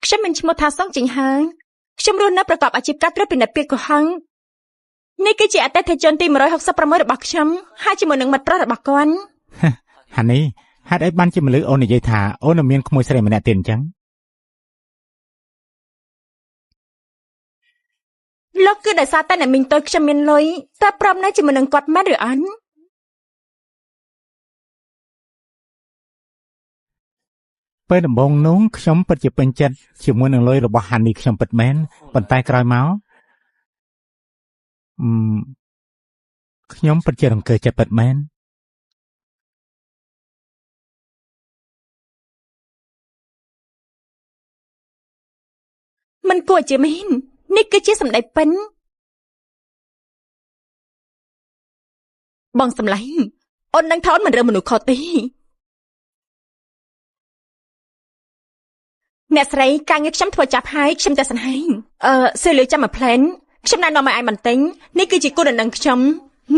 ខ្ញុំមានឈ្មោះថាសុងជីងហើងខ្ញុំរស់នៅប្រកបអាជីពការត្រួតពិនិត្យពាក្យកុហកនេះគឺជាអតិថិជនទី166របស់ខ្ញុំហើយជាមួយនឹងមិត្តប្រុសរបស់គាត់ ហានីហេតុអីបានជាមនុស្សអូននិយាយថាអូននៅមានក្មួយស្រីម្នាក់ទៀតអញ្ចឹងលោកគឺដោយសារតែអ្នកមីងតូចខ្ញុំមានលុយតើព្រមនៅជាមួយនឹងគាត់មែនឬអត់ពេលដំបូងនោះខ្ញុំពិតជាពេញចិត្តជាមួយនឹងលុយរបស់ហានីខ្ញុំពិតមែនប៉ុន្តែក្រោយមកខ្ញុំពិតជារង្គើចិត្តពិតមែនមិនគួរជាមែននេះគឺជាសម្ដីពិនបងសម្លាញ់អូននឹងថាអូនមិនរើមនុស្សខុសទេអ្នកស្រីការងារខ្ញុំធ្វើចាប់ហើយខ្ញុំតែស្នេហ៍សៀវលាវចាំមួយផ្លែនខ្ញុំណែនាំឲ្យឯងបន្ទិញនេះគឺជាគូដណ្ដឹងខ្ញុំ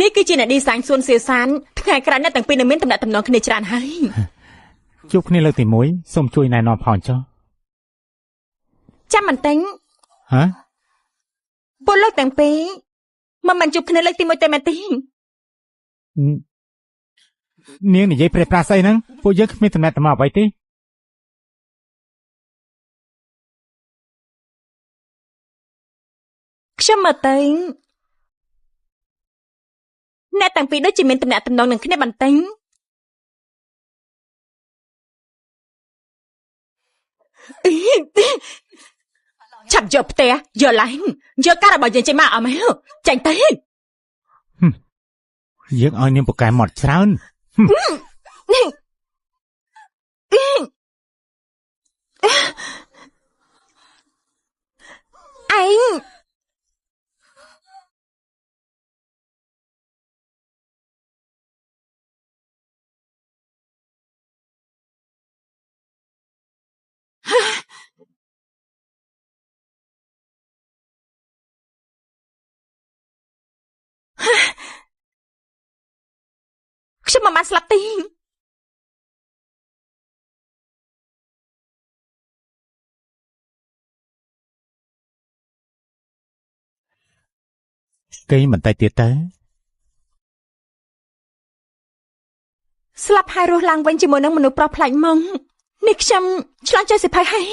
នេះគឺជាអ្នកឌីហ្សាញសួនសៀវសានថ្ងៃក្រោយអ្នកទាំងពីរនឹងមានទំនាក់ទំនងគ្នាច្រើនហើយជួបគ្នាលើកទី1សូមជួយណែនាំផងចុះចាំបន្ទិញហ៎ពួកលោកទាំងពីរមិនជួបគ្នាលើកទី1ទេមែនទេនាងនិយាយប្រេះប្រាស្អីហ្នឹងពួកយើងគ្មានទំនាក់ទំនងអ្វីទេខ្ញុំមើលទៅអ្នកទាំងពីរដូចជាមានទំនាក់ទំនងនឹងគ្នាបន្តិចឆាប់យកផ្ទះយកឡានយកការរបស់យើងចេញមកអត់មែនចាញ់ទៅយើងឲ្យនាងពូកែមាត់ច្រើនឯងខ្ញុំមិនបានស្លាប់ទេគេងបន្តិចទៀតទៅស្លាប់ហើយរស់ឡើងវិញជាមួយនឹងមនុស្សប្រុសប្លែកមកនេះខ្ញុំឆ្លងចូលសិភៅហើយ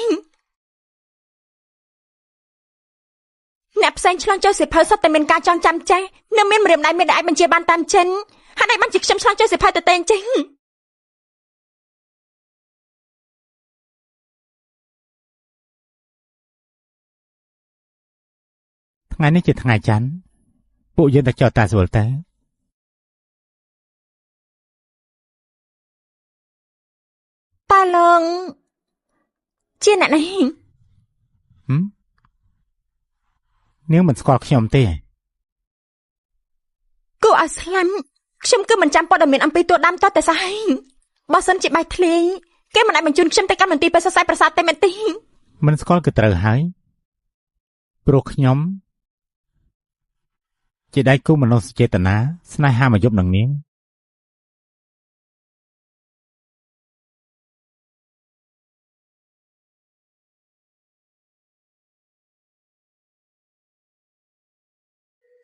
អ្នកផ្សេងឆ្លងចូលសិភៅសុទ្ធតែមានការចងចាំចេះនៅមានម្រាមដៃមានដែលអាចបញ្ជាបានតាមចិនហេតុអីបានជាខ្ញុំឆ្លងចូលសិភៅទៅទេអញ្ចឹងថ្ងៃនេះជាថ្ងៃច័ន្ទពួកយើងទៅចោលតាស្រួលទៅតាឡងជាអ្នកនេះនាងមិនស្គាល់ខ្ញុំទេគួរឲ្យស្លាប់ខ្ញុំគឺមិនចាំព័ត៌មានអំពីតួដើមតតែសោះហើយបើសិនជាបាយធ្លាយគេមិនអាចបញ្ជូនខ្ញុំទៅកាន់មន្ទីរពេទ្យសរសៃប្រសាទទេមែនទេមិនស្គាល់គឺត្រូវហើយព្រោះខ្ញុំជាដៃគូមនោសញ្ចេតនាស្នេហាមួយយប់នឹងនាង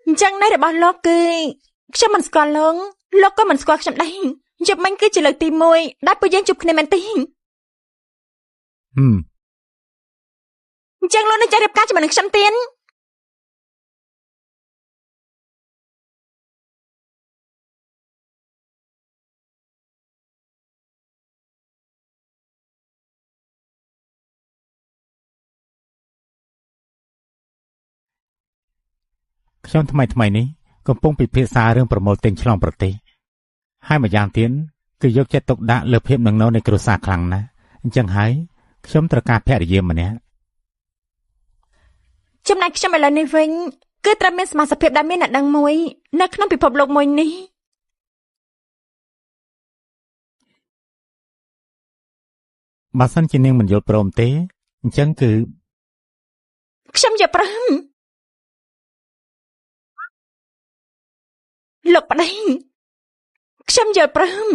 អញ្ចឹងន័យរបស់លោកគឺខ្ញុំមិនស្គាល់លោកលោកក៏មិនស្គាល់ខ្ញុំដែរយប់មិញគឺជាលើកទី1ដែលពួកយើងជួបគ្នាមែនទេអញ្ចឹងលោកនឹងចេះរៀបការជាមួយនឹងខ្ញុំទៀត ខ្ញុំថ្មីៗនេះកំពុងពិភាក្សារឿងប្រមូលទិញឆ្លងប្រទេសហើយម្យ៉ាងទៀតគឺយកចិត្តទុកដាក់លើភាពនឹងននៃគ្រួសារខ្លាំងណាស់អញ្ចឹងហើយខ្ញុំត្រូវការភរិយាម្នាក់ចំណែកខ្ញុំឥឡូវនេះវិញគឺត្រូវមានសមាជិកភាពដែលមានអ្នកដឹងមួយនៅក្នុងពិភពលោកមួយនេះបើសិនជានាងមិនយល់ព្រមទេអញ្ចឹងគឺខ្ញុំយល់ព្រមលោកប្តីខ្ញុំយល់ព្រម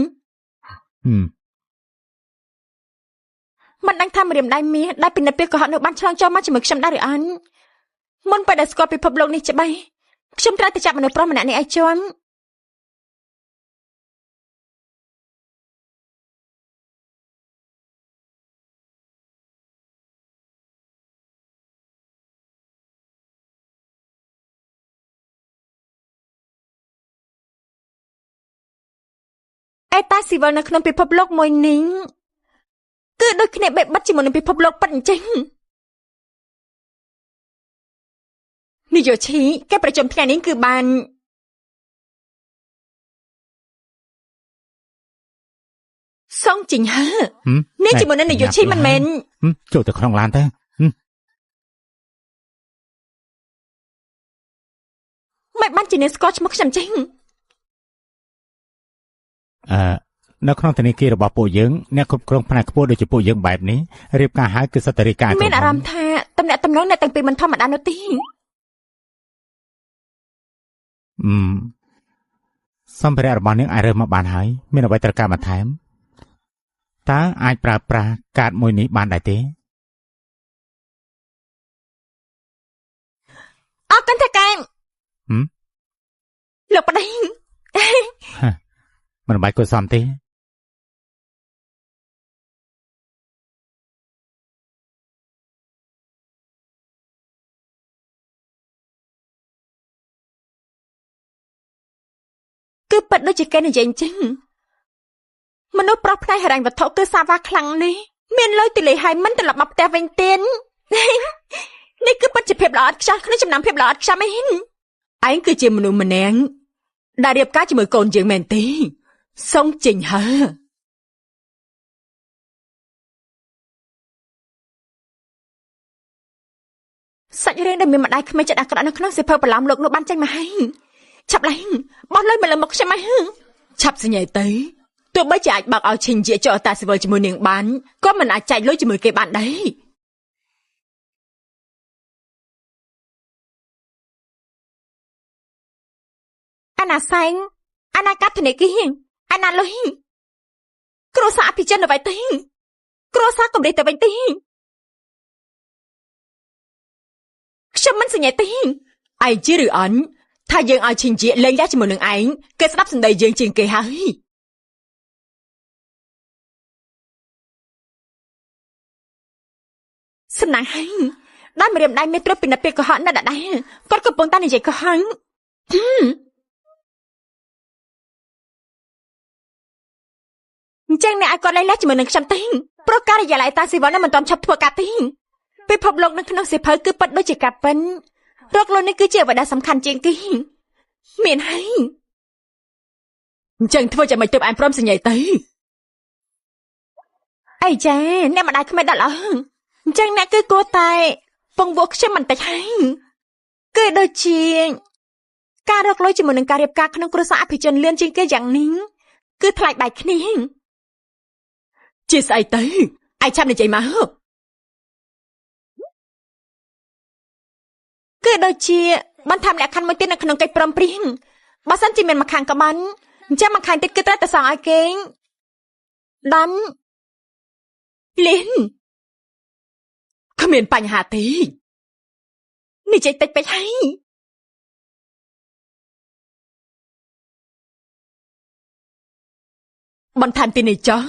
មិនដឹងថាម្រាមដៃមាសដែលពិនិត្យពីកុហកនោះបានឆ្លងចូលមកជាមួយខ្ញុំដែរឬអត់មុនពេលដែលស្គាល់ពិភពលោកនេះច្បាស់ខ្ញុំត្រូវតែចាប់មនុស្សប្រុសម្នាក់នេះឲ្យជាប់អេតាស៊ីវិលនៅក្នុងពិភពលោកមួយនេះគឺដូចគ្នាបេះបិទជាមួយនឹងពិភពលោកពិតអញ្ចឹងនាយកឈីគេប្រជុំថ្ងៃនេះគឺបានសុងជីងហើនេះជាមួយនឹងនាយកឈីមិនមែនចូលទៅក្នុងឡានទៅមិនបានជាអ្នកស្គាល់ឈ្មោះខ្ញុំចេញនៅក្នុងធនាគាររបស់ពួកយើងអ្នកគ្រប់គ្រងផ្នែកខ្ពស់ដូចជាពួកយើងបែបនេះរៀបការហើយគឺសត្វតរិកាមានអារម្មណ៍ថាតំណែងតំណងអ្នកទាំងពីរមិនធម្មតានោះទេសម្ភារៈរបស់នាងអាចរើសមកបានហើយមានអ្វីត្រូវការបន្ថែមតើអាចប្រើប្រាស់កាតមួយនេះបានដែរទេអរគុណថាកែលោកប្តីមិនបាច់គួរសមទេគឺពិតដូចជាគេនិយាយអញ្ចឹងមនុស្សប្រុសផ្នែកហិរញ្ញវត្ថុគឺសាវ៉ាខ្លាំងនេះមានលុយទលេហើយមិនត្រឡប់មកផ្ទះវិញទៀតនេះគឺពិតជាភាពល្អឥតខ្ចោះក្នុងចំណោមភាពល្អឥតខ្ចោះឯងឯងគឺជាមនុស្សម្នាក់ដែលរៀបការជាមួយកូនយើងមែនទេសុងចេញហើសាច់រឿងដែលមានម្ដាយក្មេងចិត្តអាក្រក់នៅក្នុងសៀវភៅបន្លំលោកនោះបានចេញមកហើយឆាប់ឡើងបោះលុយមកលើមុខខ្ញុំមកឆាប់សញ្ញាទៅទោះបីជាអាចបើកឲ្យឈិញជាចោតាស៊ីវិលជាមួយនាងបានក៏មិនអាចចែកលុយជាមួយគេបានដែរអាណាសែងអាណាកាត់ធនាគារអាណាលុយគ្រួសារអភិជនអ្វីទេគ្រួសារកំរិះទៅវិញទេខ្ញុំមិនសញ្ញាទេឯងជាឬអន់ថាយើងឲ្យឈិញជាលេងដែរជាមួយនឹងឯងគេស្ដាប់សម្ដីយើងជាងគេហើយសំណាងហើយដល់ម្រាមដៃមានត្រួតពិនិត្យពីកុហកនៅដដែលគាត់កំពុងតែនិយាយកុហកអញ្ចឹងអ្នកឲ្យគាត់លេងលេះជាមួយនឹងខ្ញុំទេព្រោះការិយាល័យតាស៊ីវ៉ានៅមិនទាន់ឈប់ធ្វើការទេពិភពលោកនៅក្នុងសៀវភៅគឺពិតដូចជាការពិនរកលុយនេះគឺជាអ្វីដែលសំខាន់ជាងគេមានហើយអញ្ចឹងធ្វើចាំមិនទើបឯងព្រមសញ្ញាទៅអីចាអ្នកម្ដាយក្មេងដល់អើអញ្ចឹងអ្នកគឺគួរតែពងវក់ខ្ញុំបន្តិចហើយគឺដូចជាការរកលុយជាមួយនឹងការរៀបការក្នុងគ្រួសារអភិជនលឿនជាងគេយ៉ាងនេះគឺថ្លៃបែកគ្នាជាស្អីទៅឯងឆាប់និយាយមកគឺដូចជាបន្ថែមលក្ខខណ្ឌមួយទៀតនៅក្នុងកិច្ចព្រមព្រៀងបើសិនជាមានមួយខាងក៏បានអញ្ចឹងមួយខាងទៀតគឺត្រូវតែសងឲ្យគេដាំលៀនគ្មានបញ្ហាទេនិយាយតិចពេកហើយបន្ថែមទីនេះចុះ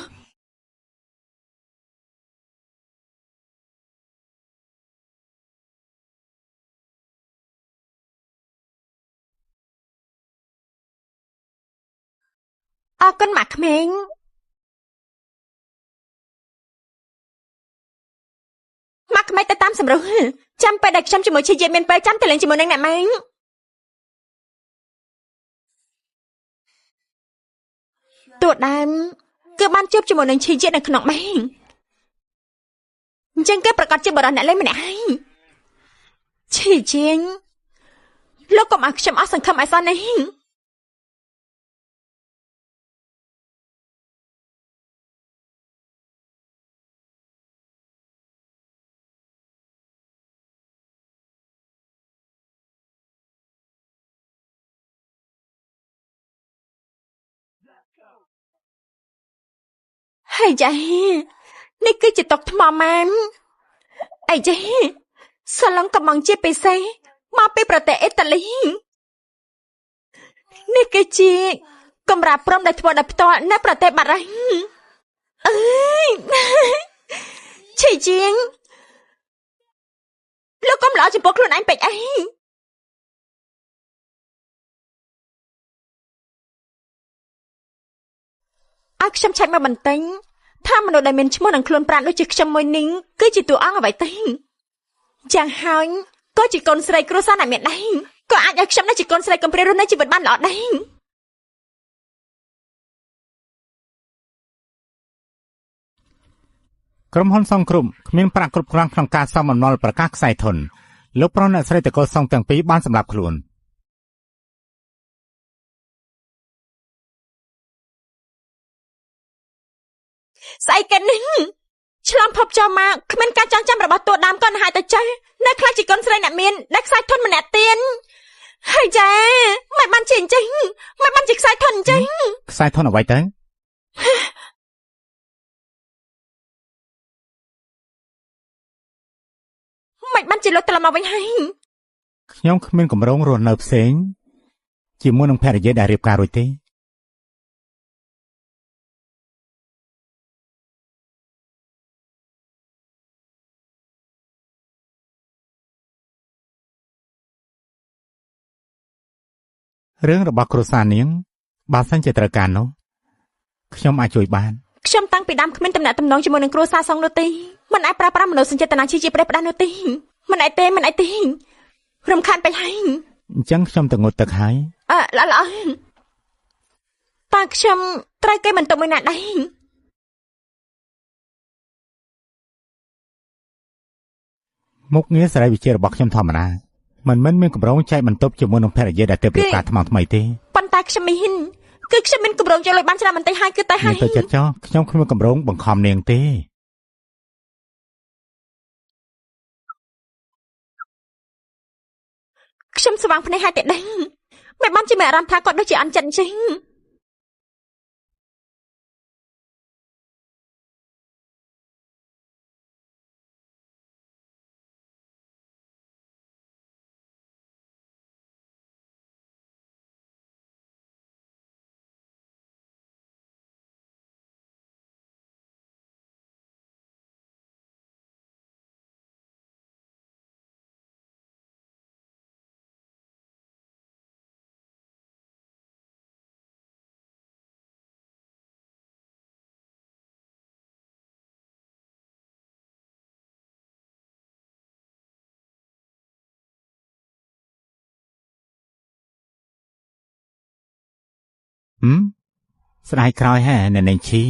អរគុណម៉ាក់ក្មេងម៉ាក់ក្មេងទៅតាមសម្រុះចាំពេលដែលខ្ញុំជាមួយឈីយាមានពេលចាំទៅលេងជាមួយនឹងអ្នកម៉ែងតួដើមគឺបានជួបជាមួយនឹងឈីយានៅក្នុងបែងអញ្ចឹងគេប្រកាសជាបរិះអ្នកលេងម្នាក់ហើយឈីជាងលោកកុំឲ្យខ្ញុំអស់សង្ឃឹមឲ្យសោះនេះហើយចា នេះគឺជាតុថ្មម៉ានអីចេះសាឡុងកំងជាពិសេសមកពីប្រទេសអ៊ីតាលីនេះគឺជាកម្រាលព្រំដែលធ្វើដោយផ្ទាល់នៅប្រទេសបារាំងអើយឆីជាងលោកកុំល្អចំពោះខ្លួនឯងពេកអីឲ្យខ្ញុំឆែកមកបន្តិចថាមនុស្សដែលមានឈ្មោះនឹងខ្លួនប្រាណដូចជាខ្ញុំមួយនេះគឺជាតួអង្គអ្វីទេយ៉ាងហើយក៏ជាកូនស្រីគ្រួសារអ្នកមានដែរក៏អាចឲ្យខ្ញុំនេះជាកូនស្រីកំព្រារស់នៅជីវិតបានល្អដែរក្រុមហ៊ុនសងក្រុមគ្មានប្រាក់គ្រប់គ្រាន់ក្នុងការសងបំណុលប្រកាសខ្សែធនលោកប្រុសអ្នកស្រីតកូលសងទាំងពីរបានសម្លាប់ខ្លួនស្អីគេនេះឆ្លងភពចូលមកគ្មានការចងចាំរបស់តួដើមក៏ហើយទៅចេះនៅខ្លះជាកូនស្រីអ្នកមានដែលខ្សែធនម្នាក់ទៀតហើយចាមិនបានជាអញ្ចឹងមិនបានជាខ្សែធនអញ្ចឹងខ្សែធនអ្វីទៅមិនបានជាលុតត្រឡប់មកវិញហើយខ្ញុំគ្មានកម្រងរស់នៅផ្សេងជាមួយនឹងភរិយាដែលរៀបការរួចទេរឿងរបស់គ្រួសារនាងបើសិនជាត្រូវការនោះខ្ញុំអាចជួយបានខ្ញុំតាំងពីដើមគ្មានតំណែងតំណងជាមួយនឹងគ្រួសារសងនោះទេមិនអាចប្រើប្រាស់មនោសញ្ចេតនាជាប្រេះផ្ដាស់នោះទេមិនអាចទេមិនអាចទេរំខានពេកហើយអញ្ចឹងខ្ញុំទៅងូតទឹកហើយអើល្អល្អតើខ្ញុំត្រូវគេបន្ទប់មួយណាដែរមុខងារសេរីវិជារបស់ខ្ញុំធម្មតាមិនមែនមានកម្រងចែកបន្ទប់ជាមួយនឹងភរិយាដែលទើបរៀបការថ្មីទេប៉ុន្តែខ្ញុំមានគឺខ្ញុំមានកម្រងយកលុយបានច្រើនបន្តិចហើយគឺតែហើយទៅចិត្តចោខ្ញុំគ្មានកម្រងបង្ខំនាងទេខ្ញុំស្វាងភ្នែកហើយតែដឹងមិនបានជាមានអារម្មណ៍ថាគាត់ដូចជាអន់ចិត្តអញ្ចឹង ស្ដាយក្រោយហែអ្នកនាងឈី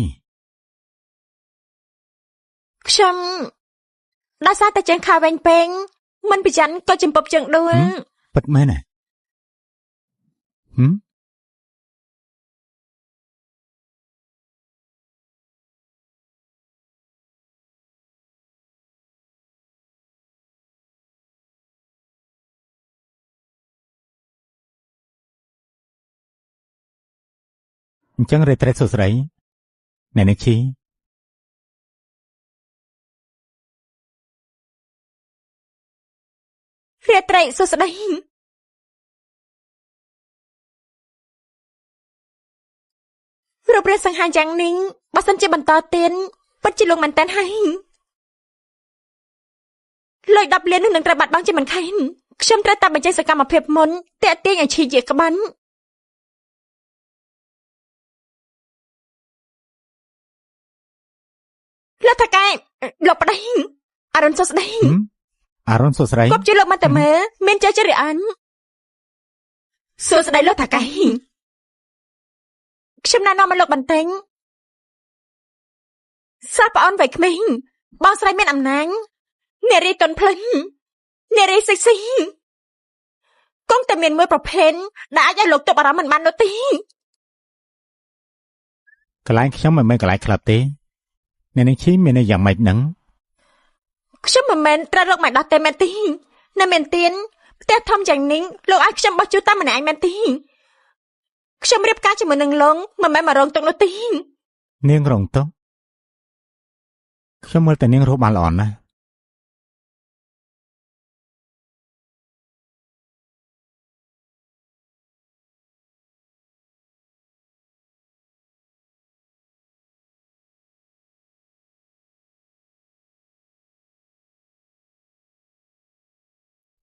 ខ្ញុំដោយសារតែជើងខោវែងពេងមិនប្រយ័ត្នក៏ចំពប់ជើងដួលពិតមែនហ៎អញ្ចឹងរេត្រេតសួស្តីអ្នកនាងឈីរេត្រេតសួស្តីរូបរាងសង្ហាយ៉ាងនេះបើសិនជាបន្តទៀតពិតជាលោកមែនតើហើយលុយ10លាននោះនឹងត្រូវបាត់បង់ជាមិនខានខ្ញុំត្រូវតែបញ្ចេញសកម្មភាពមុនតាក់ទាញឲ្យឈីជាក្បាន់លោកថកែលោកប្តីអរុនសួស្តីអរុនសួស្តីគប់ជាលោកមកតែមើលមានចេះចរិយាសួស្តីលោកថកែខ្ញុំណែនាំមកលោកបន្ទិញសាប្អូនវ័យក្មេងបងស្រីមានអំណាចនារីតន់ភ្លិននារីសិចស៊ីគង់តែមានមួយប្រភេទដែលអាចឲ្យលោកទប់អារម្មណ៍មិនបាននោះទេកន្លែងខ្ញុំមិនមែនកន្លែងក្លឹបទេអ្នកនាងឈីមានន័យយ៉ាងម៉េចហ្នឹងខ្ញុំមិនមែនត្រូវរកមិនដោះទេមែនទេនៅមែនទៀនផ្ទះធំយ៉ាងនេះលោកឲ្យខ្ញុំបោះជួលតាមម្នាក់ឯងមែនទេខ្ញុំរៀបការជាមួយនឹងលោកមិនមែនមករងទុកនោះទេនាងរងទុក ខ្ញុំមើលតែនាងរស់បានល្អណាស់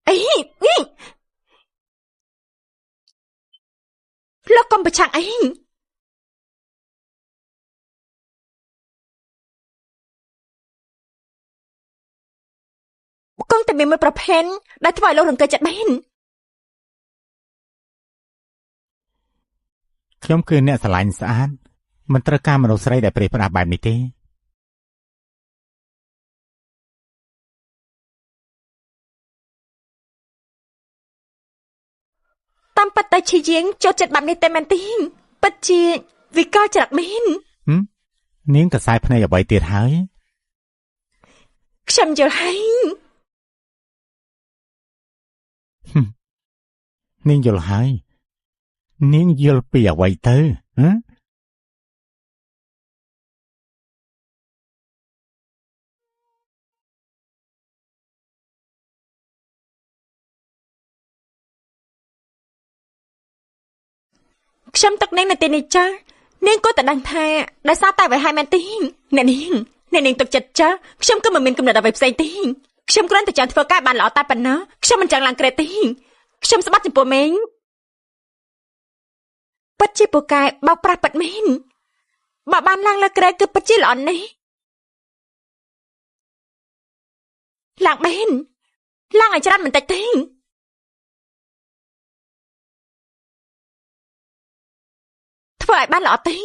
អីនេះលោកកុំប្រឆាំងអីកងតែមានមួយប្រភេទដែលធ្វើឲ្យលោករង្គើចិត្តមែនខ្ញុំគឺអ្នកស្រឡាញ់ស្អាតមិនត្រូវការមនុស្សស្រីដែលប្រេះផ្ដាស់បែបនេះទេតាមពិតតែឈីយើងចូលចិត្តបែបនេះតែមែនទេពិតជាវិកលចរិតមែននាងកសែភ្នែកអ្វីទៀតហើយខ្ញុំយល់ហើយនាងយល់ហើយនាងយល់ពីអ្វីទៅហ៎ខ្ញុំទឹកនាងនៅទីនេះចាស់នាងក៏តែដឹងថាដោយសារតែអ្វីហើយមែនទេអ្នកនាងអ្នកនាងទុកចិត្តចាស់ខ្ញុំគឺមិនមានកំណត់អ្វីផ្សេងទេខ្ញុំគ្រាន់តែចង់ធ្វើការបានល្អតែប៉ុណ្ណោះខ្ញុំមិនចង់ឡើងក្រេតទេខ្ញុំស្បត់ចំពោះមេងពិតជាពូកែបោកប្រាស់ពិតមែនបើបានឡើងលើក្រេគឺពិតជាល្អណាស់ឡើងមែនឡើងឲ្យច្រើនបន្តិចទេធ្វើឲ្យបានល្អទេ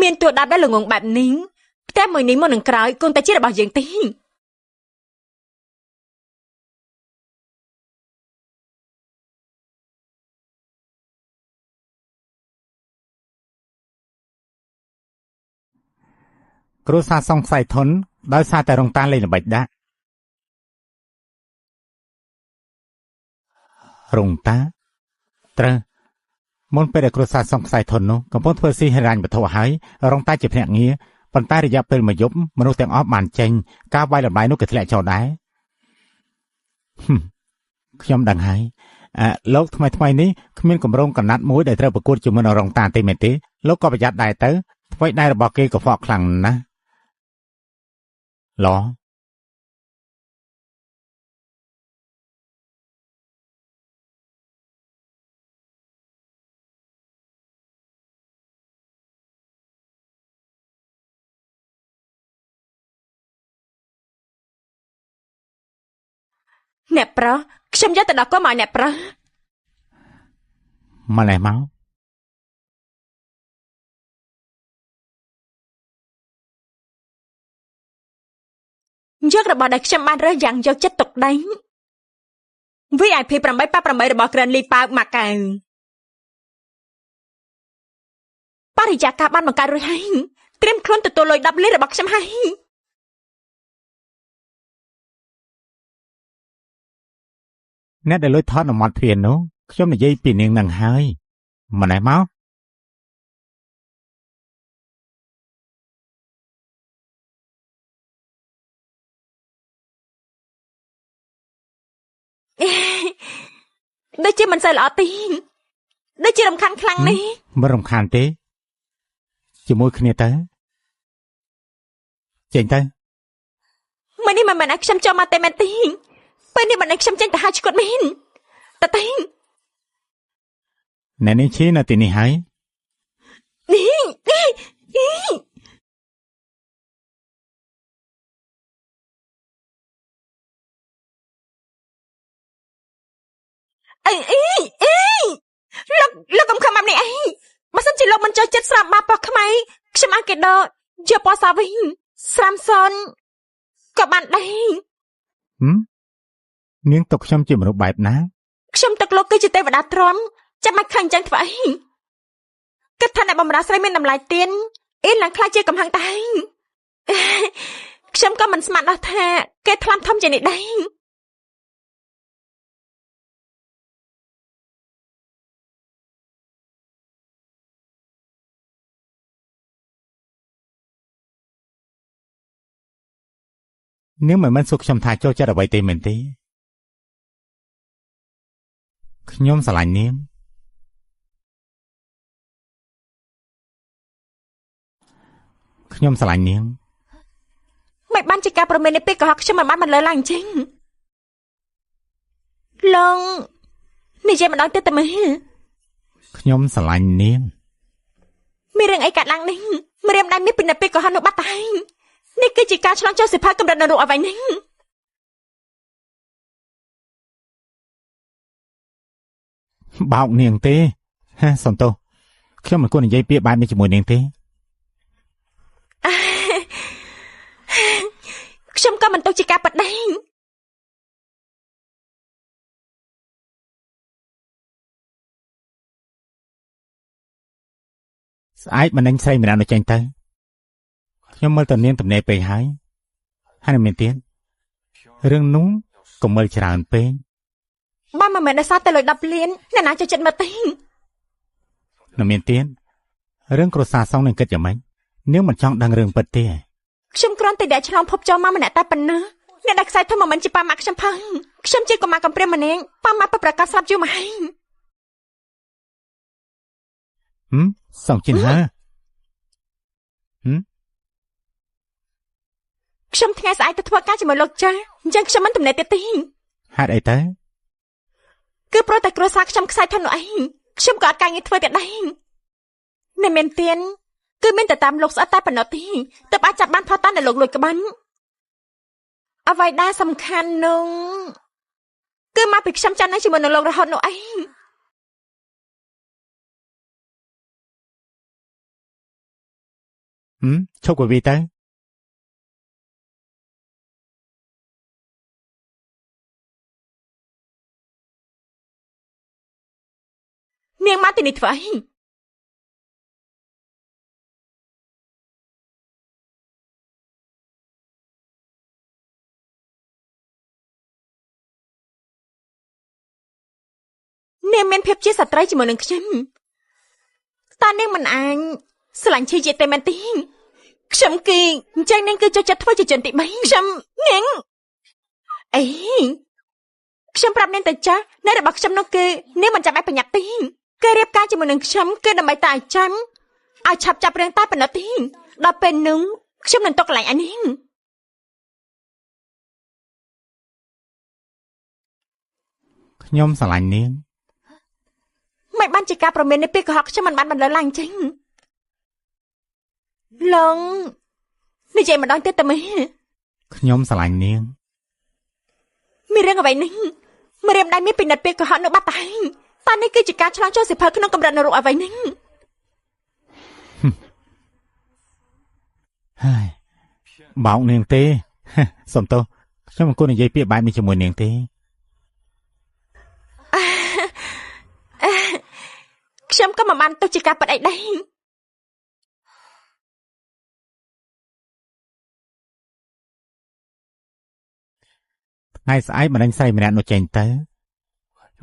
មានតួដាប់ដែលល្ងងបែបនេះផ្ទះមួយនេះមុននឹងក្រោយគង់តែជារបស់យើងទេគ្រួសារសង្ស័យធនដោយសារតែរងតាលេងល្បិចដាក់រងតាត្រូវមុនពេលដែលគ្រួសារសង្ស័យធននោះកំពុងធ្វើស៊ីហិរញ្ញវត្ថុហើយរងតាជាភ្នាក់ងារប៉ុន្តែរយៈពេលមួយយប់មនុស្សទាំងអស់បានចេញការវាយតម្លៃនោះក៏ធ្លាក់ចុះដែរខ្ញុំដឹងហើយលោកថ្មីថ្មីនេះគ្មានកម្រងកណាត់មួយដែលត្រូវប្រកួតជាមួយនឹងរងតាទេមែនទេលោកក៏ប្រយ័ត្នដែរទៅអ្វីដែររបស់គេក៏ហ្វក់ខ្លាំងណាស់ឡអ្នកប្រុសខ្ញុំយកទៅដល់កុំឲ្យអ្នកប្រុសមកនេះមកយករបស់ដែលខ្ញុំបានរើសយ៉ាងយកចិត្តទុកដាក់ VIP 888របស់ Grand Lee ប៉ៅម៉ាកៅបរិយាកាសបានបង្កើតរួចហើយត្រៀមខ្លួនទទួលលុយ10លានរបស់ខ្ញុំហើយអ្នកដែលលួចថតនៅមាត់ទ្វារនោះខ្ញុំនិយាយពីនាងនឹងហើយម្នេះមកដូចជាមិនសូវល្អទេដូចជារំខានខ្លាំងនេះមិនរំខានទេជាមួយគ្នាទៅចេញទៅមួយនេះមិនមែនឲ្យខ្ញុំចូលមកទេមែនទេពេលនេះមិនឲ្យខ្ញុំចេញទៅហើយឈួតមែនតើទេអ្នកនាងឈីនៅទីនេះហើយនេះអីអីអីលោកកុំខំបែបនេះអីបើសិនជាលោកមិនចូលចិត្តស្រាមបាប៉ោះខ្មៅខ្ញុំអាចគេដកយកពណ៌សវិញស្រាមសនក៏បានដែរនាងទុកខ្ញុំជាមនុស្សបែបណាខ្ញុំទុកលោកគឺជាទេវតាទ្រាំចាំបាច់ខឹងចឹងធ្វើអីគិតថាអ្នកបំរើស្រីមានតម្លៃទៀនអ៊ីនឡើងខ្លាចជាកំហឹងតែខ្ញុំក៏មិនស្មានដល់ថាគេថ្លាំធំជាងនេះដែរ នាងមិនមែនសួរខ្ញុំថាចូលចិត្តអ្វីទេមែនទេខ្ញុំស្រឡាញ់នាងខ្ញុំស្រឡាញ់នាងមិនបានជាការប្រមាននេះពេលកុហកខ្ញុំមិនបានបន្លឺឡើងចេញឡងនិយាយម្ដងទៀតតែមើលខ្ញុំស្រឡាញ់នាងមានរឿងអីកាត់ឡើងនេះម្រាមដៃនេះពីពេលកុហកនោះបាត់ទៅហើយនេះគឺជាការឆ្លងចូលសិភៅកម្រិតនរកអ្វីនេះបោកនាងទេហាសំទោសខ្ញុំមិនគួរនិយាយពាក្យបែបនេះជាមួយនាងទេខ្ញុំក៏មិនទុកជាការប៉ັດដែរស្អែកមិននឹងស្រីម្នាក់នោះចេញទៅខ្ញុំមើលទៅនាងទំនេរពេកហើយហើយនឹងមានទៀតរឿងនោះកុំមើលច្រើនពេកបើមិនមែនដោយសារតែលុយ10លានអ្នកណាចូលចិត្តមកទេនឹងមានទៀតរឿងគ្រួសារសងនឹងគិតយ៉ាងម៉េចនាងមិនចង់ដឹងរឿងពិតទេខ្ញុំគ្រាន់តែដែលឆ្លងភពចូលមកម្នាក់តែប៉ុណ្ណោះអ្នកដែលខ្សែធំមិនមែនជាប៉ាម៉ាក់ខ្ញុំផងខ្ញុំជាកុមារកំព្រាម្នាក់ប៉ាម៉ាក់ពិតប្រាកដស្លាប់យូរមកហើយហឹមសងជីនហាខ្ញុំថ្ងៃស្អែកទៅធ្វើការជាមួយលោកចាស់អញ្ចឹងខ្ញុំមិនទំនេរទៀតទេហេតុអីទៅគឺព្រោះតែគ្រួសារខ្ញុំខ្សែធននោះឯងខ្ញុំក៏អត់ការងារធ្វើទៀតដែរនៅមានទៀនគឺមានតែតាមលោកស្អិតតែប៉ុណ្ណោះទេទើបអាចចាប់បានផតានដែលលោកលួចក្បាញ់អ្វីដែលសំខាន់នោះគឺមកពីខ្ញុំចាំនៅជាមួយនឹងលោករហូតនោះឯងហឹមឈប់កវីទៅនាងមកទីនេះធ្វើអីនាងមានភាពជាស្ត្រីជាមួយនឹងខ្ញុំតើនាងមិនអាចស្រឡាញ់ឈីជាទេមែនទេខ្ញុំគឺអញ្ចឹងនាងគឺចូលចិត្តធ្វើជាជនទី3ខ្ញុំនាងអីខ្ញុំប្រាប់នាងទៅចាស់នៅរបស់ខ្ញុំនោះគឺនាងមិនចាំបាច់ប្រញាប់ទេគេរៀបការជាមួយនឹងខ្ញុំគឺដើម្បីតែឲ្យចាំឲ្យឆាប់ចាប់រឿងតែប៉ុណ្ណោះទេដល់ពេលនោះខ្ញុំនឹងຕົកកន្លែងឲ្យនាងខ្ញុំស្រឡាញ់នាងមិនបានជាការប្រមាននេះពេលកុហកខ្ញុំមិនបានបន្លឺឡើងចេញឡងនិយាយម្ដងទៀតតែមើលខ្ញុំស្រឡាញ់នាងមានរឿងអ្វីនេះម្រាមដៃមានពិនិត្យពេលកុហកនោះបាត់ទៅហើយតើនេះគឺជាការឆ្លងចូលសិភៅក្នុងកម្រិតនរកអ្វីនេះហើយបោកនាងទេសំទោសខ្ញុំមិនគួរនិយាយពាក្យបែបនេះជាមួយនាងទេខ្ញុំក៏មិនបានទុកជាការប៉ັດអីដែរថ្ងៃស្អែកម្ដេចស្រីម្នាក់នោះចេញទៅ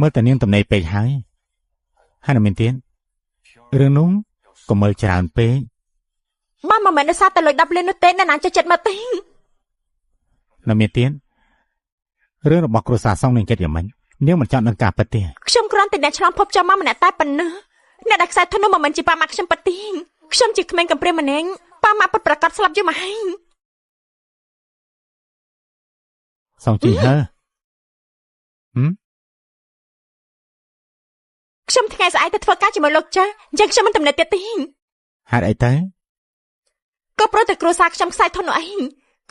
មើលតែនាងទំនេរពេកហើយហើយនឹងមានទៀតរឿងនោះកុំមើលច្រើនពេកបើមិនមែនដោយសារតែលុយ10លាននោះទេអ្នកណាចូលចិត្តមកទេនៅមានទៀតរឿងរបស់គ្រួសារសងនឹងគិតយ៉ាងម៉េចនាងមិនចង់ដឹងការពិតទេខ្ញុំគ្រាន់តែអ្នកឆ្លងភពចូលមកម្នាក់តែប៉ុណ្ណោះអ្នកដែលខ្សែធននោះមិនមែនជាប៉ាម៉ាក់ខ្ញុំពិតទេខ្ញុំជាក្មេងកំព្រាម្នាក់ប៉ាម៉ាក់ពិតប្រាកដស្លាប់យូរមកហើយសងជីហើហឹមខ្ញុំថ្ងៃស្អែកទៅធ្វើការជាមួយលោកចាស់អញ្ចឹងខ្ញុំមិនទំនេរទៀតទេហេតុអីទៅក៏ព្រោះតែគ្រួសារខ្ញុំខ្សែធននោះឯង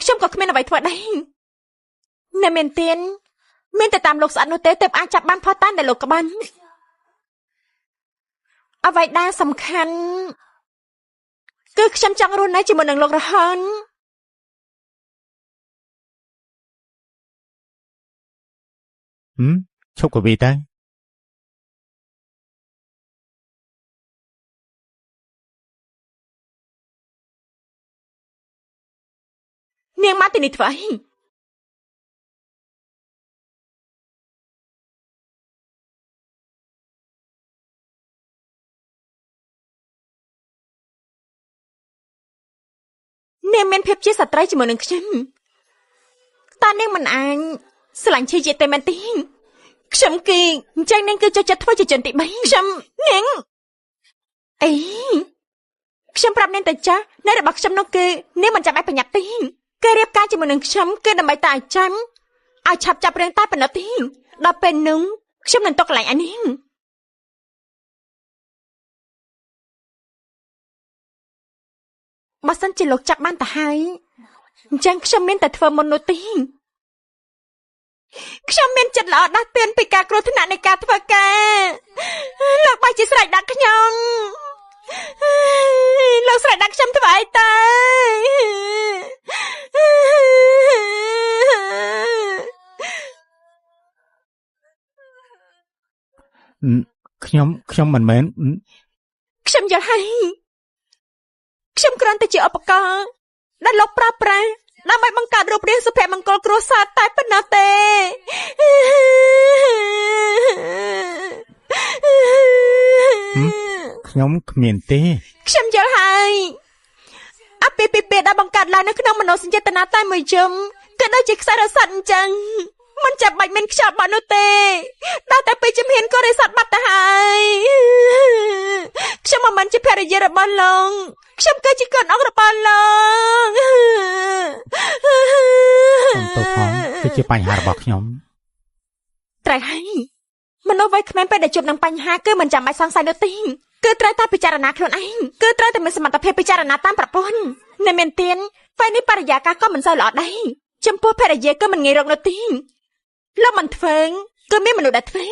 ខ្ញុំក៏គ្មានអ្វីធ្វើដែរនៅមានទៀនមានតែតាមលោកស្អិតនោះទេទើបអាចចាប់បានផតានដែលលោកក្បាញ់អ្វីដែលសំខាន់គឺខ្ញុំចង់រស់នៅជាមួយនឹងលោករហូតហឹមឈប់កវីទៅនាងមកទីនេះធ្វើអីនាងមានភាពជាស្ត្រីជាមួយនឹងខ្ញុំ តានាងមិនអាចស្រឡាញ់ឈីជាទេមែនទេខ្ញុំគឺអញ្ចឹងនាងគឺចូលចិត្តធ្វើជាជនទី3ខ្ញុំនាងអីខ្ញុំប្រាប់នាងទៅចាស់នៅរបស់ខ្ញុំនោះគឺនាងមិនចាំបាច់ប្រញាប់ទេគេរៀបការជាមួយនឹងខ្ញុំគឺដើម្បីតែឲ្យចាំឲ្យឆាប់ចាប់រឿងតែប៉ុណ្ណោះទេដល់ពេលនោះខ្ញុំនឹងຕົកកន្លែងឲ្យនាងបើសិនជាលោកចាប់បានទៅហើយអញ្ចឹងខ្ញុំមានតែធ្វើមុននោះទេខ្ញុំមានចិត្តល្អដាស់តឿនពីការគ្រោះថ្នាក់នៃការធ្វើការលោកបែរជាស្រែកដាក់ខ្ញុំលោកស្រែកដាក់ខ្ញុំធ្វើអីទៅខ្ញុំមិនមែនខ្ញុំយល់ហើយខ្ញុំគ្រាន់តែជាឧបករណ៍ដែលលោកប្រើប្រាស់ដើម្បីបង្កើតរូបរាងសុភមង្គលគ្រួសារតែប៉ុណ្ណោះទេខ្ញុំគ្មានទេខ្ញុំយល់ហើយអាពាហ៍ពិពាហ៍ដែលបង្កើតឡើងនៅក្នុងមនោសញ្ចេតនាតែមួយជុំក៏ដូចជាខ្សែរស័ព្ទអញ្ចឹងមិនចាំបាច់មានខ្យល់បាត់នោះទេដល់តែពេលជំហានក៏រស័ព្ទបាត់ទៅហើយខ្ញុំមិនមែនជាភរិយារបស់លោកខ្ញុំគឺជាកូនអង្គរបស់លោកសូមទោសផងគឺជាបញ្ហារបស់ខ្ញុំត្រូវហើយមនុស្សវ័យក្មេងពេលដែលជួបនឹងបញ្ហាគឺមិនចាំបាច់សង្ស័យនោះទេគឺត្រូវតែពិចារណាខ្លួនឯងគឺត្រូវតែមានសមត្ថភាពពិចារណាតាមប្រព័ន្ធនៅមានទៀនពេលនេះបរិយាកាសក៏មិនសូវល្អដែរចំពោះភរិយាក៏មិនងាយរកនោះទេលោកមិនធ្វើគឺមានមនុស្សដែលធ្វើ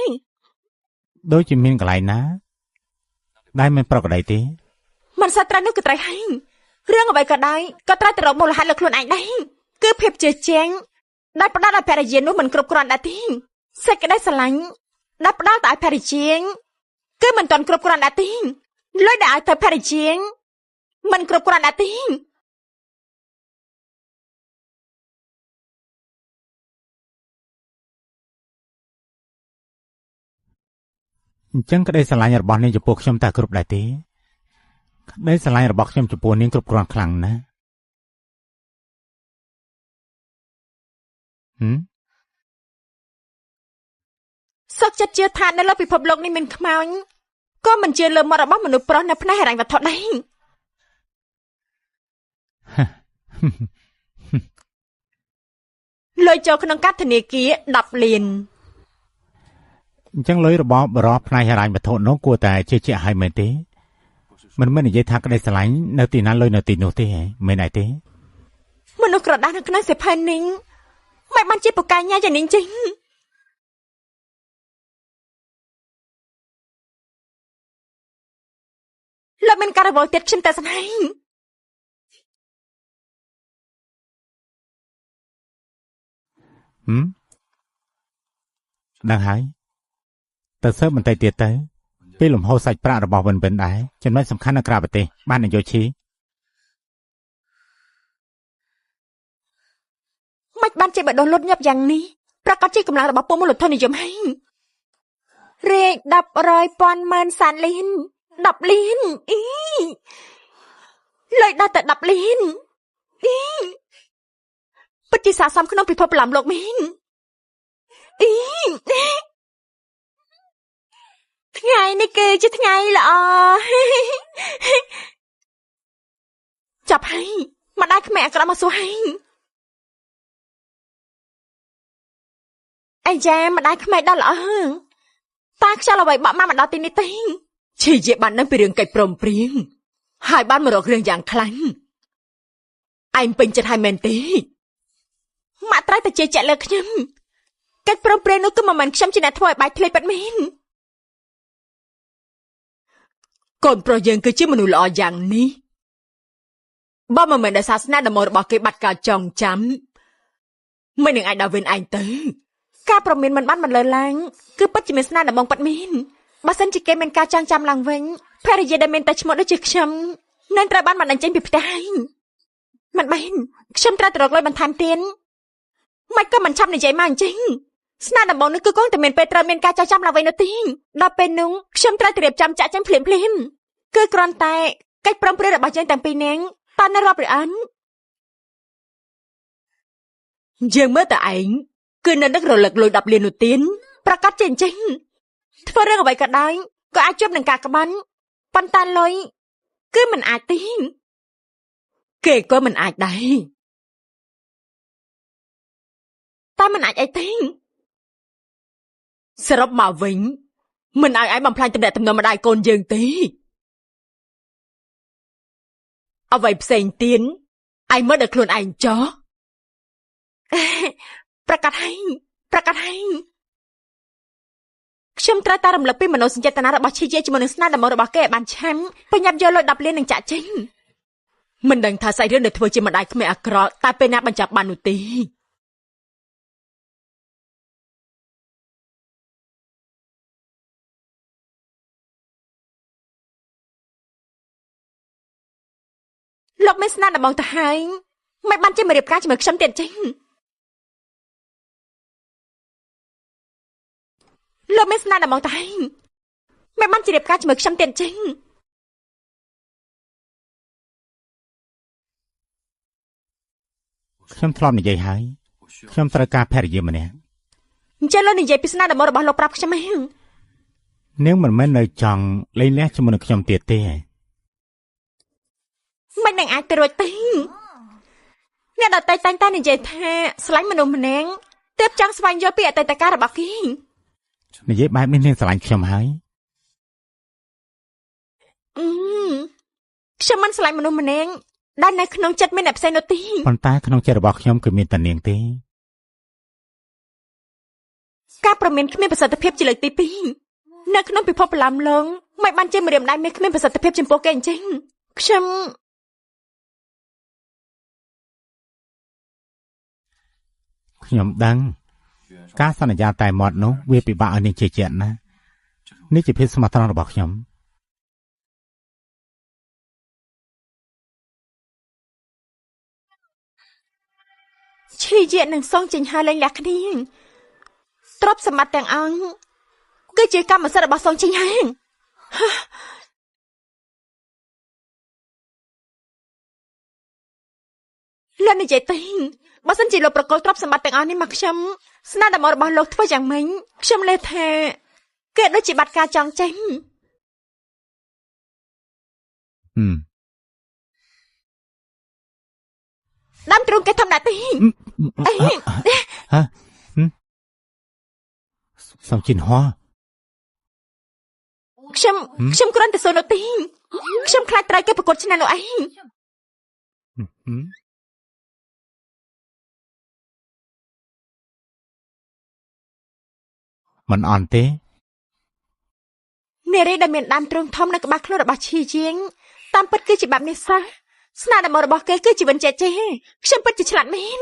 ដូចជាមានកន្លែងណាដែលមិនប្រក្រតីទេមិនសូវត្រូវនោះគឺត្រូវហើយរឿងអ្វីក៏ដោយក៏ត្រូវតែរកមូលហេតុលើខ្លួនឯងដែរគឺភាពជឿជាក់ដែលផ្ដល់ឲ្យភរិយានោះមិនគ្រប់គ្រាន់ដែរទេសេចក្តីស្រឡាញ់ដែលផ្ដល់ទៅឲ្យភរិយាគឺមិនទាន់គ្រប់គ្រាន់ដែរទេលុយដែលឲ្យទៅភរិយាមិនគ្រប់គ្រាន់ដែរទេអញ្ចឹងក្តីស្រឡាញ់របស់នាងចំពោះខ្ញុំតើគ្រប់ដែរទេក្តីស្រឡាញ់របស់ខ្ញុំចំពោះនាងគ្រប់គ្រាន់ខ្លាំងណាស់សុខចិត្តជឿថានៅលើពិភពលោកនេះមានខ្មោចក៏មិនជឿលើមាត់របស់មនុស្សប្រុសនៅផ្នែកហិរញ្ញវត្ថុដែរលុយចូលក្នុងកាតធនាគារ10លានអញ្ចឹងលុយរបស់បរិបផ្នែកហិរញ្ញវត្ថុនោះគួរតែជឿជាក់ហើយមែនទេមិនមែននិយាយថាក្តីស្រឡាញ់នៅទីណាលុយនៅទីនោះទេមែនអីទេមនុស្សក្រដាស់នៅក្នុងសិភៅនេះមិនបានជាពកែញ៉ាយ៉ាងនេះចេញលោកមានការរវល់ទៀតខ្ញុំតែស្នេហ៍ដឹងហើយទៅសើបន្តិចទៀតទៅពេលលំហូរសាច់ប្រាក់របស់វិនវិនដែរចំណុចសំខាន់នៅក្រៅប្រទេសបាននយោឈីមិនបានជាបដិលុតញាប់យ៉ាងនេះប្រកាសជាកម្លាំងរបស់ពួកមូលធននិយមហើយរែក10រយពាន់ម៉ឺនសែនលាន10លានអីលុយដល់តែ10លានអីពិតជាស័ក្តិសមក្នុងពិភពប្រឡំលោកមែនអីថ្ងៃនេះគឺជាថ្ងៃល្អចាប់ហើយម្ដាយក្មេងអាក្រក់មកសួរហើយអាយ៉ាម្ដាយក្មេងដល់ល្អតាខ្យល់អ្វីបក់មកដល់ទីនេះទេឈីជាបាននឹងពីរឿងកិច្ចព្រមព្រៀងហើយបានមករករឿងយ៉ាងខ្លាំងឯងពេញចិត្តហើយមែនទេម៉ាក់ត្រូវតែជឿជាក់លើខ្ញុំកិច្ចព្រមព្រៀងនោះគឺមិនមែនខ្ញុំជាអ្នកធ្វើឲ្យបែកធ្លាយពិតមែនកូនប្រុសយើងគឺជាមនុស្សល្អយ៉ាងនេះបើមិនមែនដោយសាសនាដំបូងរបស់គេបាត់ការចងចាំមិននឹងអាចដល់វិញឯងទៅការប្រមានមិនបានមិនលើឡើងគឺពិតជាមានស្នាដំបងពិតមែនបើសិនជាគេមានការចងចាំឡើងវិញភរិយាដែលមានតែឈ្មោះដូចជាខ្ញុំនឹងត្រូវបានបណ្តេញចេញពីផ្ទះហើយមិនមែនខ្ញុំត្រូវទៅរកលុយបន្ថែមទៀតមិនក៏មិនឆាប់និយាយមកអញ្ចឹងស្នាដំបងនេះគឺគង់តែមានពេលត្រូវមានការចងចាំឡើងវិញនោះទេដល់ពេលនោះខ្ញុំត្រូវតែរៀបចំចាក់ចេញភ្លាមភ្លាមគឺគ្រាន់តែកិច្ចព្រមព្រៀងរបស់យើងទាំងពីរនាក់តើនៅរាប់ឬអត់ យើងមើលតែឯងគឺនៅនឹករលឹកលុយ10លាននោះទៀតប្រកាសចេះចេះធ្វើរឿងអ្វីក៏ដោយក៏អាចជួបនឹងការក្បាន់ប៉ុន្តែលុយគឺមិនអាចទេគេក៏មិនអាចដែរតែមិនអាចអីទេសរុបមកវិញមិនឲ្យឯងបំផ្លាញទំនាក់ទំនងម្ដាយកូនយើងទេអ្វីផ្សេងទៀតឯងមើលដល់ខ្លួនឯងចោះប្រកាសហើយប្រកាសហើយខ្ញុំត្រូវតែរំលឹកពីមនោសញ្ចេតនារបស់ឈីជាជាមួយនឹងស្នាដមរបស់គេឲ្យបានឆាំបញ្ញាប់យកលុយ10លាននឹងចាក់ចេញមិនដឹងថាសាច់រឿងដែលធ្វើជាម្ដាយក្មេងអាក្រក់តែពេលណាបញ្ចប់បាននោះទេលោកមានស្នាដមទៅហើយមិនបានចេះមករៀបការជាមួយខ្ញុំទៀតចេញលោកមានស្នាដមទៅហើយមិនបានជារៀបការជាមួយខ្ញុំទៀតចេញខ្ញុំធ្លាប់និយាយហើយខ្ញុំត្រូវការភរិយាម្នាក់អញ្ចឹងលោកនិយាយពីស្នាដមរបស់លោកប្រាប់ខ្ញុំហ៎នាងមិនមែននៅចង់លេងលះជាមួយនឹងខ្ញុំទៀតទេមិននឹងអាចទៅរួចទេអ្នកដទៃតែងតែនិយាយថាស្រឡាញ់មនុស្សម្នាក់ទើបចង់ស្វែងយល់ពីអតីតកាលរបស់គេនិយាយបែបនេះនាងស្រឡាញ់ខ្ញុំហើយខ្ញុំមិនស្រឡាញ់មនុស្សម្នាក់ដែលនៅក្នុងចិត្តមានអ្នកផ្សេងនោះទេប៉ុន្តែក្នុងចិត្តរបស់ខ្ញុំគឺមានតែនាងទេការប្រមានគ្មានប្រសិទ្ធភាពជាលើកទី2នៅក្នុងពិភពប្រឡាំឡងមិនបានជាម្រាមដៃមានគ្មានប្រសិទ្ធភាពចំពោះគេអញ្ចឹងខ្ញុំខ្ញុំដឹងការសន្យាតែមាត់នោះវាពិបាកឲ្យនាងជឿជាក់ណាស់នេះជាភាពស្មោះត្រង់របស់ខ្ញុំឈីជានឹងសងចេញហើយលែងលះគ្នាទ្រព្យសម្បត្តិទាំងអង្គគឺជាកម្មសិទ្ធិរបស់សងចេញហើយលោកនិយាយទេបើសិនជាលោកប្រកល់ទ្រព្យសម្បត្តិទាំងអស់នេះមកខ្ញុំស្នាដមរបស់លោកធ្វើយ៉ាងម៉េចខ្ញុំលេថាគេដូចជាបាត់ការចង់ចេញដើមទ្រូងគេធម្មតាទេអីហ៎សំជីនហួខ្ញុំគ្រាន់តែសួរនោះទេខ្ញុំខ្លាចត្រូវគេប្រកួតឆ្នាំនោះឯងមិនអន់ទេនារីដែលមានដើមទ្រូងធំនៅក្បាលខ្លួនរបស់ឈីជាងតាមពិតគឺជាបែបនេះសោះស្នាដមរបស់គេគឺជីវិតចេះចេះខ្ញុំពិតជាឆ្លាតមែន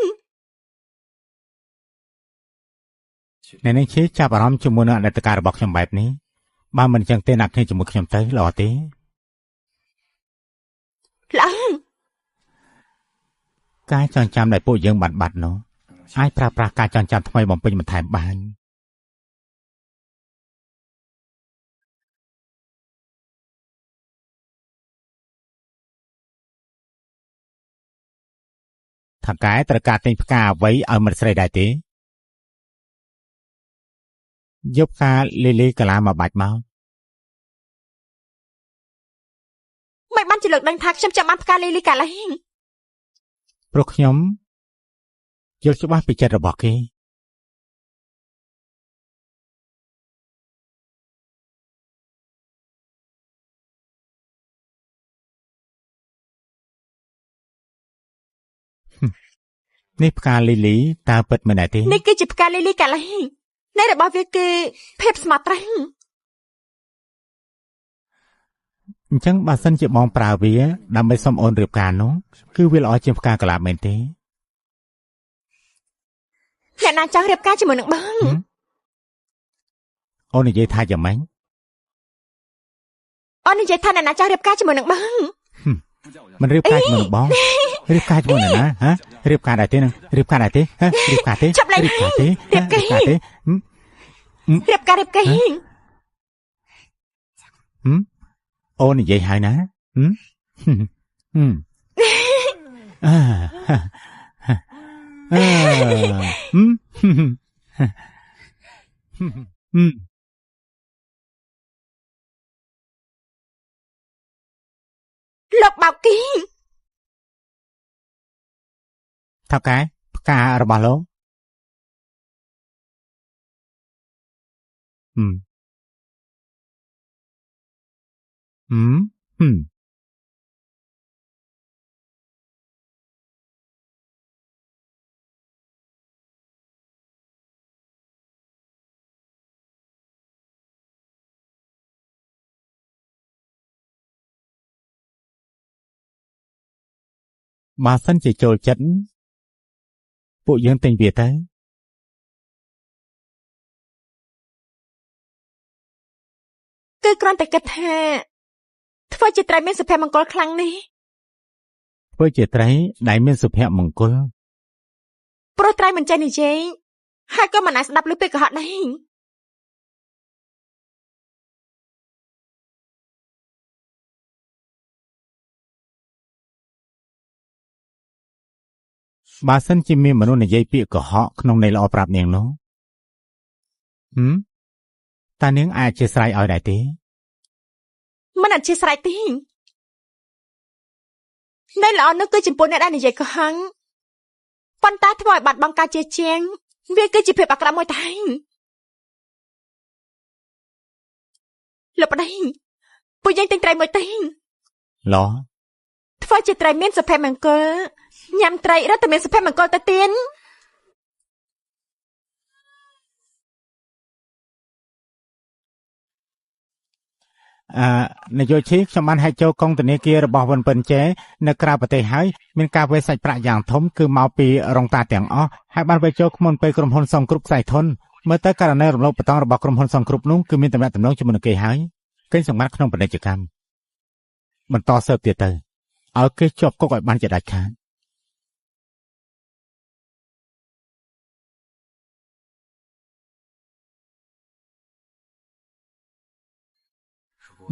អ្នកនាងឈីចាប់អារម្មណ៍ជាមួយនឹងអតីតកាលរបស់ខ្ញុំបែបនេះបើមិនចឹងទេណាក់គ្នាជាមួយខ្ញុំទៅល្អទេល្អការចងចាំដែលពួកយើងបានបាត់នោះអាចប្រើប្រាស់ការចងចាំថ្មីបំពេញបន្ថែមបានថកែត្រូវការទិញផ្កាអ្វីឲ្យមិត្តស្រីដែរទេយកផ្កាលីលីកាឡាមកបាច់មកមិនបានជាលើកដឹងថាខ្ញុំចាំបានផ្កាលីលីកាឡាព្រោះខ្ញុំយល់ច្បាស់ពីចិត្តរបស់គេនេះផ្កាលីលីតើពិតមែនដែរទេនេះគឺជាផ្កាលីលីកាឡានៃរបស់វាគឺភាពស្មោះត្រង់អញ្ចឹងបើសិនជាបងប្រើវាដើម្បីសុំអូនរៀបការនោះគឺវាល្អជាងផ្កាកលាបមែនទេអ្នកណាចង់រៀបការជាមួយនឹងបងអូននិយាយថាយ៉ាងម៉េចអូននិយាយថាអ្នកណាចង់រៀបការជាមួយនឹងបងមិនរៀបការជាមួយនឹងបងរៀបការជាមួយនឹងណាហ៎រៀបការដែរទេនឹងរៀបការដែរទេហ៎រៀបការទេរៀបការទេរៀបការទេរៀបការរៀបការអូននិយាយហើយណាហឹម លោកបៅគីថៅកែផ្ការបស់លោកហឹមហឹមហឹមបើសិនជាចូលចិត្តពួកយើងទិញវាទៅគឺគ្រាន់តែគិតថាធ្វើជាត្រីមានសុភមង្គលខ្លាំងនេះធ្វើជាត្រីដែលមានសុភមង្គលព្រោះត្រីមិនចេះនិយាយហើយក៏មិនអាចស្ដាប់ឮពាក្យកុហកដែរបើសិនជាមានមនុស្សនិយាយពាក្យកុហកក្នុងន័យល្អប្រាប់នាងនោះហឹមតើនាងអាចអធ្យាស្រ័យឲ្យដែរទេមិនអធ្យាស្រ័យទេន័យល្អនោះគឺចំពោះអ្នកដែលនិយាយកុហកប៉ុន្តែធ្វើឲ្យបាត់បង់ការជាជាងវាគឺជាភាពអាក្រក់មួយតែលោកប្តីពួកយើងទិញត្រីមួយទេល្អធ្វើជាត្រីមានសុភមង្គលញ៉ាំត្រីរត់តែមានសុភមង្គលទៅទៀតនយោឈីខ្ញុំបានហែកចូលកងធនាគាររបស់វ៉ុនពិនជេនៅក្រៅប្រទេសហើយមានការវេសាច់ប្រាក់យ៉ាងធំគឺមកពីរងតាទាំងអស់ហើយបានវេចូលក្នុងពេលក្រុមហ៊ុនសងគ្រប់ខ្សែធនមើលទៅករណីរំលោភបតង់របស់ក្រុមហ៊ុនសងគ្រប់នោះគឺមានតំណែងតំណងជាមួយនឹងគេហើយគេសម្ងាត់ក្នុងពាណិជ្ជកម្មបន្តស៊ើបទៀតទៅឲ្យគេជាប់គុកឲ្យបានជាដាច់ខាត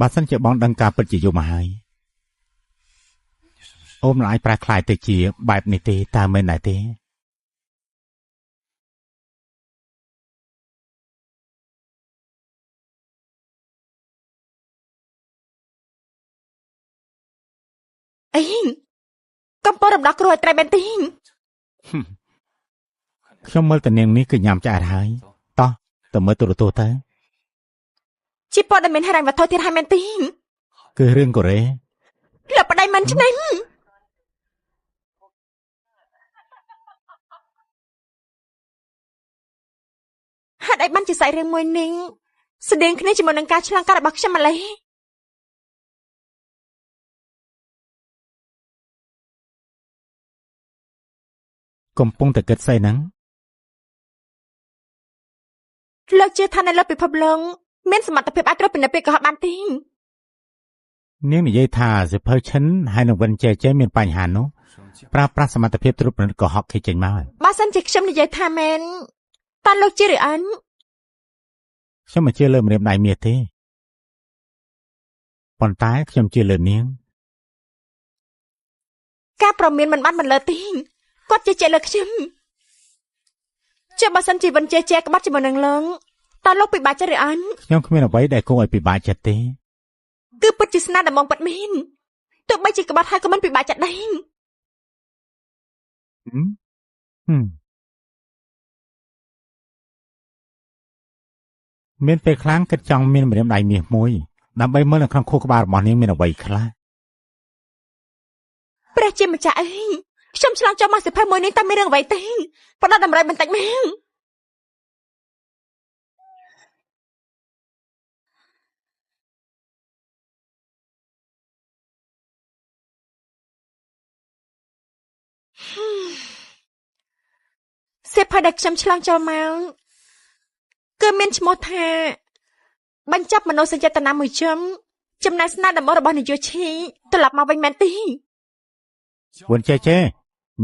បើសិនជាបងដឹងការពិតជាយូរមកហើយអូនមិនអាចប្រែក្លាយទៅជាបែបនេះទេតើមែនដែរទេអីកំពុងរំដោះគ្រោះឲ្យត្រីមែនទេខ្ញុំមើលតនាងនេះគឺញ៉ាំឆ្អែតហើយតោះទៅមើលទូរទស្សន៍ទៅជាព័ត៌មានហិរញ្ញវត្ថុទៀតហើយមែនទេគឺរឿងកូរ៉េលោកប្តីមិនឆ្នេញហេតុអីបានជាសាច់រឿងមួយនេះស្តៀងគ្នាជាមួយនឹងការឆ្លងកាត់របស់ខ្ញុំម្ល៉េះកំពុងតែគិតស្អីហ្នឹងលោកជឿថានៅលើពិភពលោកមានសមត្ថភាពអាចត្រួតពិនិត្យពាក្យកុហកបានទេនាងនិយាយថាសិភៅឈិនហើយនឹងវិនជេជេមានបញ្ហានោះប្រើប្រាស់សមត្ថភាពត្រួតពិនិត្យកុហកគេចេញមកបើសិនជាខ្ញុំនិយាយថាមែនតើលោកជឿឬអត់ខ្ញុំមិនជឿលើម្រាមដៃមាសទេប៉ុន្តែខ្ញុំជឿលើនាងការប្រមានមិនបានបន្លឺទេគាត់ជឿជាក់លើខ្ញុំជឿបើសិនជាវិនជេជេក្បត់ជាមួយនឹងលោកតើលោកពិបាកចិត្តឬអត់ខ្ញុំគ្មានអ្វីដែលគួរឲ្យពិបាកចិត្តទេគឺពិតជាស្នាដំបងពិតមែនទោះបីជាក្បត់ហើយក៏មិនពិបាកចិត្តដែរមានពេលខ្លាំងគិតចង់មានម្រាមដៃមាសមួយដើម្បីមើលនៅក្នុងខួរក្បាលរបស់នាងមានអ្វីខ្លះព្រះជាម្ចាស់អីខ្ញុំឆ្លងចូលមកសិភៅមួយនេះតែមានរឿងអ្វីទេផ្ដល់តម្រុយបន្តិចមកសិភៅដែលខ្ញុំឆ្លងចូលមកគឺមានឈ្មោះថាបញ្ចប់មនោសញ្ចេតនាមួយជុំចំណែកស្នាដំបូងរបស់នយោឈីត្រឡប់មកវិញមែនទេវ៉ុនជេជេ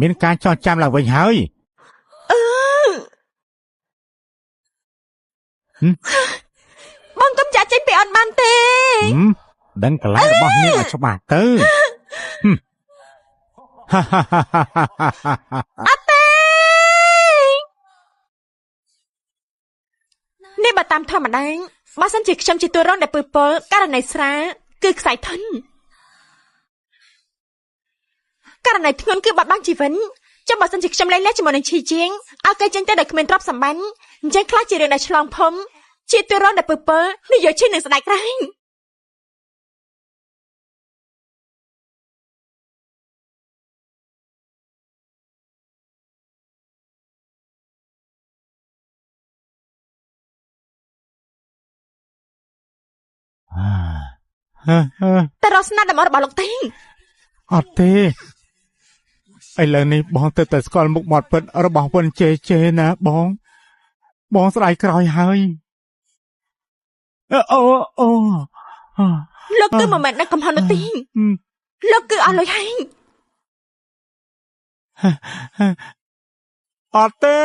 មានការចោះចាំឡើងវិញហើយអឺបងកុំចាក់ចេញពីអូនបានទេដឹងកន្លែងរបស់នាងឲ្យច្បាស់ទៅអត់ទេ តាមធម្មតាបើសិនជាខ្ញុំជាតួរងដែលពើពលករណីស្រាគឺខ្សែធនករណីធ្ងន់គឺបាត់បង់ជីវិតចាំបើសិនជាខ្ញុំលែងលះជាមួយនឹងឈីជាងឲ្យគេចេញទៅដោយគ្មានទ្រព្យសម្បត្តិអញ្ចឹងខ្លះជារឿងដែលឆ្លងភពជាតួរងដែលពើពលនិយាយឈឺនឹងស្ដាយក្រែងតែរកស្នាដរបស់លោកទេអត់ទេឥឡូវនេះបងទៅតែស្គាល់មុខមាត់ពិតរបស់វ៉ុនជេជេណាបងបងស្ដាយក្រោយហើយអូអូលោកគឺមិនមែនដឹងកំហុសនោះទេលោកគឺអស់លុយហើយអត់ទេ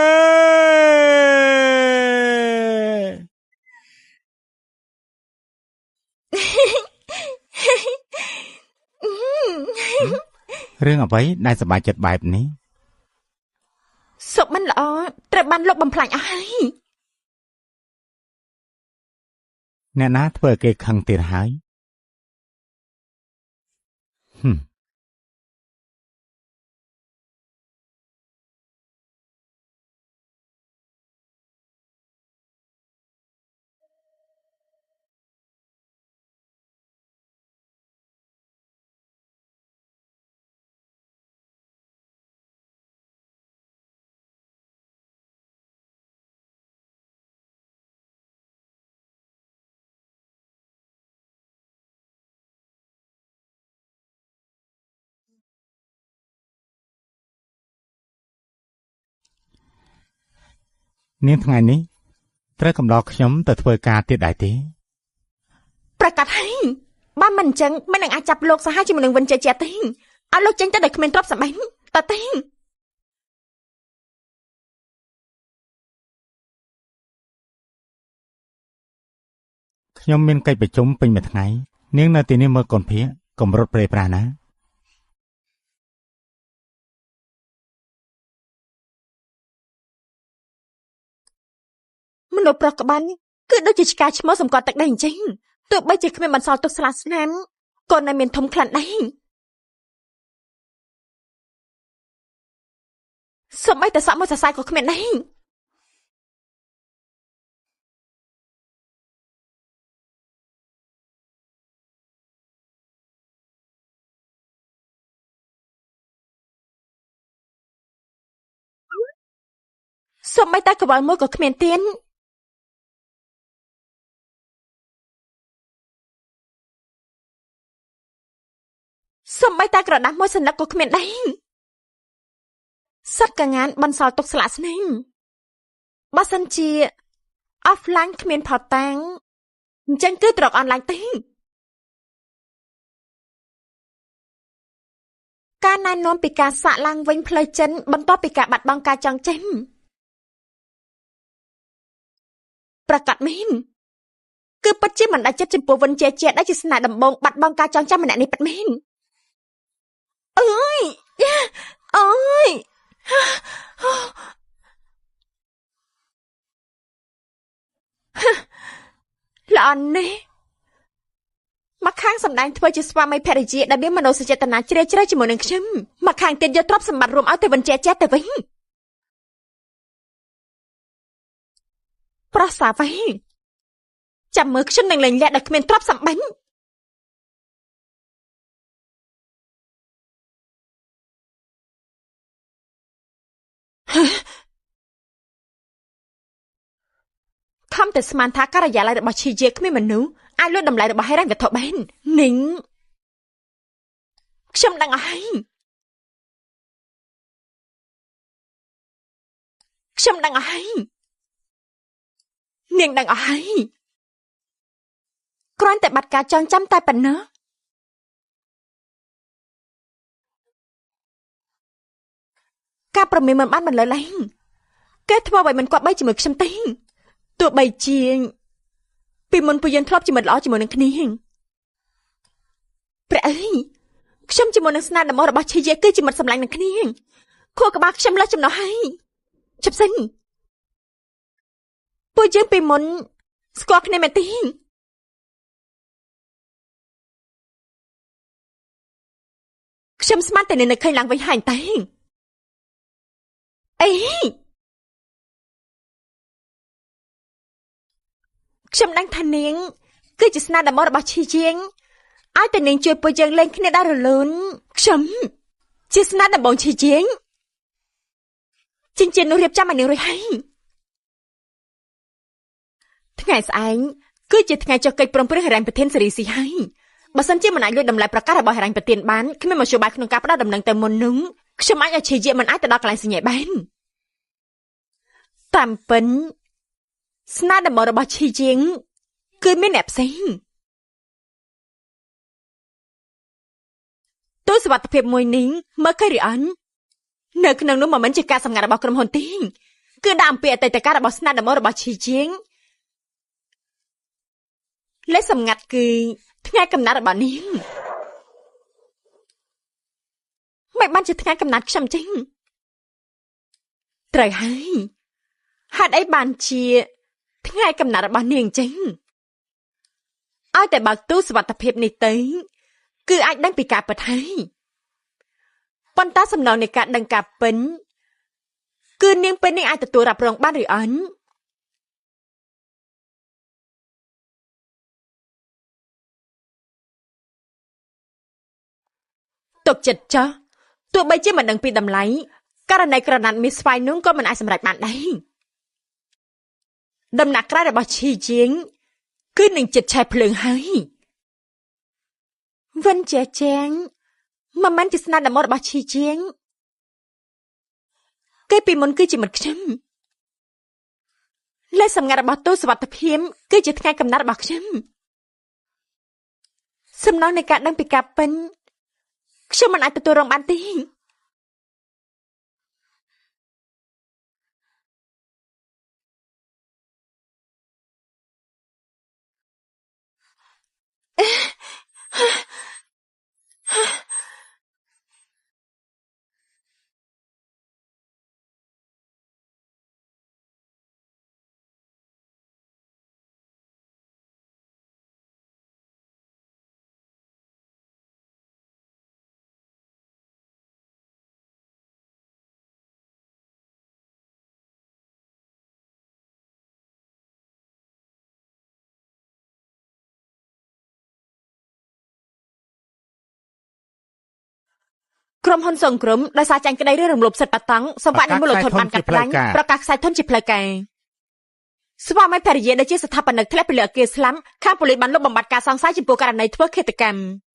រឿងអ្វីដែលសប្បាយចិត្តបែបនេះសុបិនល្អត្រូវបានលុបបំផ្លាញអស់ហើយអ្នកណាធ្វើឲ្យគេខឹងទៀតហើយនាងថ្ងៃនេះត្រូវកំដរខ្ញុំទៅធ្វើការទៀតដែរទេប្រកាសហើយបើមិនអញ្ចឹងមិននឹងអាចចាប់លោកសហជាមួយនឹងវិនជេជាទេឲ្យលោកចេញទៅដោយគ្មានទ្រព្យសម្បត្តិតើទេខ្ញុំមានកិច្ចប្រជុំពេញមួយថ្ងៃនាងនៅទីនេះមើលកូនភាកុំរត់ព្រេប្រាស់ណាមនុស្សប្រុសក្បាន់គឺដូចជាឆ្កែឈ្មោះសម្គាល់ទឹកដីអញ្ចឹងទោះបីជាគ្មានបន្សល់ទុកស្លាស្នាមក៏នៅមានធំក្លិនដែរសូម្បីតែសក់មួយសរសៃក៏គ្មានដែរសូម្បីតែកវលមួយក៏គ្មានទៀតសូម្បីតែក្រដាសមួយសន្លឹកក៏គ្មានដែរសត្វកងានបន្សល់ទុកស្លាកស្នាមបើសិនជា offline គ្មានផុសតាងអញ្ចឹងគឺត្រក online ទេការណែនាំពីការសាកឡើងវិញផ្លូវចិនបន្ទាប់ពីការបាត់បង់ការចងចាំប្រកាសមែនគឺពិតជាមិនដាច់ចិត្តចំពោះវិនជាជាដែលជាស្នេហ៍ដំបូងបាត់បង់ការចងចាំម្នាក់នេះពិតមែនអើយអើយល្អនេះមកខាងសម្ដែងធ្វើជាស្វាមីភរិយាដែលមានមនោសញ្ចេតនាជ្រាលជ្រៅជាមួយនឹងខ្ញុំមកខាងទៀតយកទ្រព្យសម្បត្តិរួមឲ្យទៅវិនជាជាទៅវិញប្រសាវ៉ៃចាំមើលខ្ញុំនឹងលែងលាក់ដោយគ្មានទ្រព្យសម្បត្តិខំតែស្មានថាការិយាល័យរបស់ឈីជាគ្មានមនុស្សអាចលួចតម្លៃរបស់ហិរញ្ញវត្ថុបាននីងខ្ញុំដឹងអស់ហើយខ្ញុំដឹងអស់ហើយនាងដឹងអស់ហើយគ្រាន់តែបាត់ការចងចាំតែប៉ុណ្ណោះការប្រមានមិនបានបន្លឺឡើងគេធ្វើអ្វីមិនគប្បីជាមួយខ្ញុំទេទោះបីជាពីមុនពួកយើងធ្លាប់ជាមិត្តល្អជាមួយនឹងគ្នាព្រះអើយខ្ញុំជាមួយនឹងស្នាដមរបស់ឈីយេគឺជាមិត្តសម្លាញ់នឹងគ្នាខួរក្បាលខ្ញុំលើសចំណុះហើយជប់សិនពួកយើងពីមុន ស្គាល់គ្នាមែនទេខ្ញុំស្មានតែនៅឃើញឡើងវិញហើយតែអីខ្ញុំដឹងថានាងគឺជាស្នាដៃរបស់ឈីជាងឲ្យតែនាងជួយពួកយើងលេងគ្នាដល់រលូនខ្ញុំជាស្នាដំបងឈីជាងចិញ្ចៀននោះរៀបចំឲ្យនាងរួចហើយថ្ងៃស្អែកគឺជាថ្ងៃចុះកិច្ចព្រមព្រៀងហិរញ្ញប្បទានសេរីស៊ីហើយបើសិនជាមិនអាចលួចតម្លៃប្រកាសរបស់ហិរញ្ញប្បទានបានគ្មានមធ្យោបាយក្នុងការផ្ដល់ដំណឹងទៅមុននោះខ្ញុំអាចឲ្យឈីជាមិនអាចទៅដល់កន្លែងសញ្ញាបានតាមពិនស្នាដំបងរបស់ឈីជាងគឺមានអ្នកផ្សេងទូសុវត្ថិភាពមួយនេះមើលឃើញឬអត់នៅក្នុងនោះមិនមែនជាការសម្ងាត់របស់ក្រុមហ៊ុនទេគឺដាក់អំពីអតីតកាលរបស់ស្នាដំបងរបស់ឈីជាងលេខសម្ងាត់គឺថ្ងៃកំណត់របស់នាងមិនបានជាថ្ងៃកំណត់ខ្ញុំចេញត្រូវហើយហេតុអីបានជាថ្ងៃកំណត់របស់នាងចេញឲ្យតែបើកទូសុវត្ថិភាពនេះទៅគឺអាចដឹងពីការពិតហើយប៉ុន្តែសំណងនៃការដឹងការពិនគឺនាងពេលនេះអាចទទួលរ៉ាប់រងបានឬអត់ទុកចិត្តចុះទោះបីជាមិនដឹងពីតម្លៃករណីក្រណាត់មាសស្វាយនោះក៏មិនអាចសម្រេចបានដែរដំណាក់ក្រោយរបស់ឈីជាងគឺនឹងចិត្តឆេះភ្លើងហើយវិនជាជាងមិនមែនជាស្នាដៃរបស់ឈីជាងគេពីមុនគឺជាមិត្តខ្ញុំលេខសម្ងាត់របស់ទូសុវត្ថិភាពគឺជាថ្ងៃកំណត់របស់ខ្ញុំសំណងនៃការដឹងពីការពិនខ្ញុំមិនអាចទទួលរងបានទេក្រុមហ៊ុនសង្គ្រមដោយសារចាញ់ក្តីរឿងរំលោភសិទ្ធិបតង់សម្បត្តិនៃមូលធនបានកាត់ផ្លាញ់ប្រកាសខ្សែធនជាផ្លូវការស្វាមីភរិយាដែលជាស្ថាបនិកធ្លាក់ពីលើអគារស្លាំខាងប៉ូលីសបានលុបបំបាត់ការសង្ស័យចំពោះករណីធ្វើឃាតកម្ម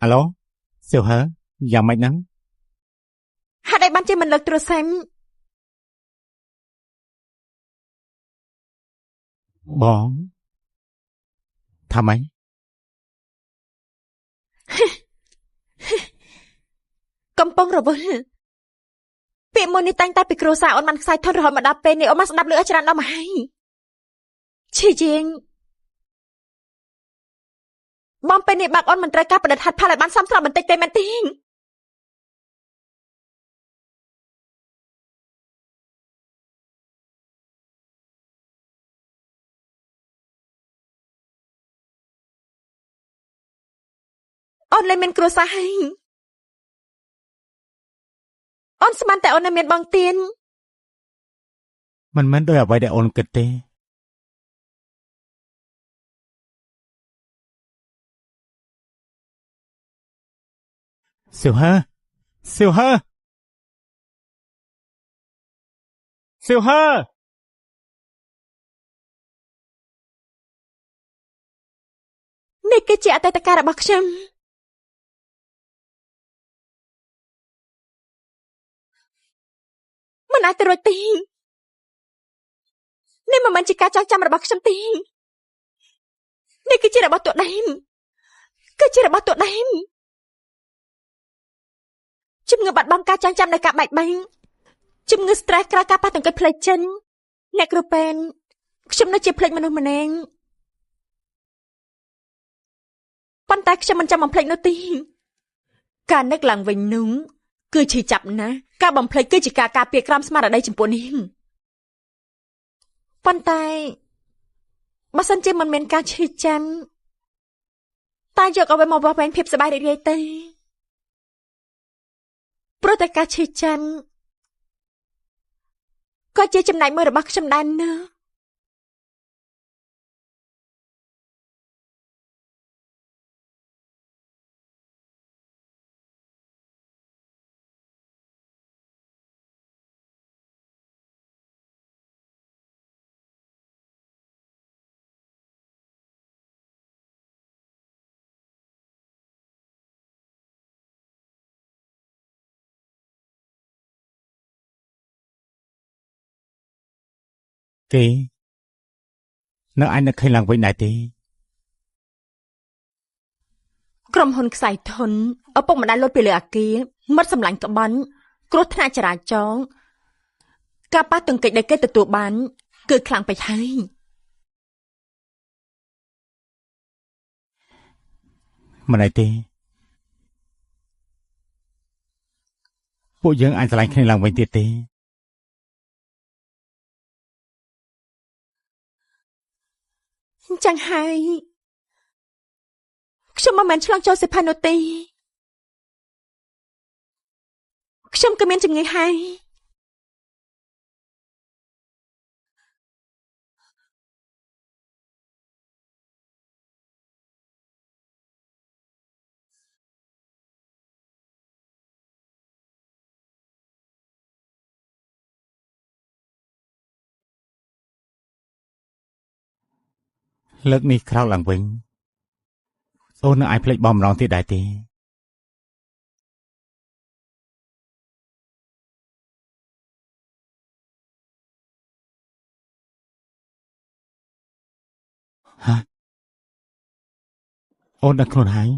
អាឡូសៀវហើយ៉ាងម៉េចហ្នឹងហេតុអីបានជាមិនលើកទូរស័ព្ទបងថាម៉េចកំពុងរវល់ពាក្យមួយនេះតែងតែពីគ្រួសារអូនបានខ្សែធនរហូតមកដល់ពេលនេះអូនមកស្ដាប់លឺអស់ច្រើនដល់មកហើយឈីជាងបងពេលនេះបាក់អូនមិនត្រូវការប្រឌិតហាត់ផលឲ្យបានសមស្របបន្តិចទេមែនទេអូនលែងមានគ្រួសារហើយអូនស្មានតែអូននៅមានបងទៀនមិនមែនដោយអ្វីដែលអូនគិតទេសៀវហើសៀវហើសៀវហើនេះគឺជាអតីតកាលរបស់ខ្ញុំមិនអាចទៅរួចទេនេះមិនមែនជាការចងចាំរបស់ខ្ញុំទេនេះគឺជារបស់តួដែម គឺជារបស់តួដែមជំងឺបាត់បង់ការចងចាំនៃការបែកបាក់ជំងឺ stress ក្រោយការប៉ះទង្គិចផ្លូវចិនអ្នកគ្រូពេទ្យខ្ញុំនៅជាភ្លេចមនុស្សម្នាក់ប៉ុន្តែខ្ញុំមិនចាំបំភ្លេចនោះទេការនឹកឡើងវិញនោះគឺឈឺចាប់ណាស់ការបំភ្លេចគឺជាការការពារក្រមស្មារតីចំពោះនេះប៉ុន្តែបើសិនជាមិនមានការឈឺចាំតើយកអ្វីមកវាស់វែងភាពសប្បាយរីករាយទេព្រោះតែការឈឺចាំក៏ជាចំណែកមួយរបស់ខ្ញុំដែរណាគេនៅអាចនឹកឃើញឡើងវិញដែរទេក្រុមហ៊ុនខ្សែធនឪពុកម្ដាយលុតពីលើអាគារមិត្តសម្លាញ់ក្បន់គ្រោះថ្នាក់ចរាចរណ៍ការប៉ះទង្គិចដែលគេទទួលបានគឺខ្លាំងពេកហើយមិនអីទេពួកយើងអាចស្រឡាញ់គ្នាឡើងវិញទៀតទេចឹងហើយខ្ញុំមិនមែនឆ្លងចូលសិភៅនោះទេខ្ញុំក៏មានជំងឺហើយលើកនេះក្រោកឡើងវិញអូននៅអាចភ្លេចបងម្ដងទៀតដែរទេហ៎អូនដឹងខ្លួនហើយ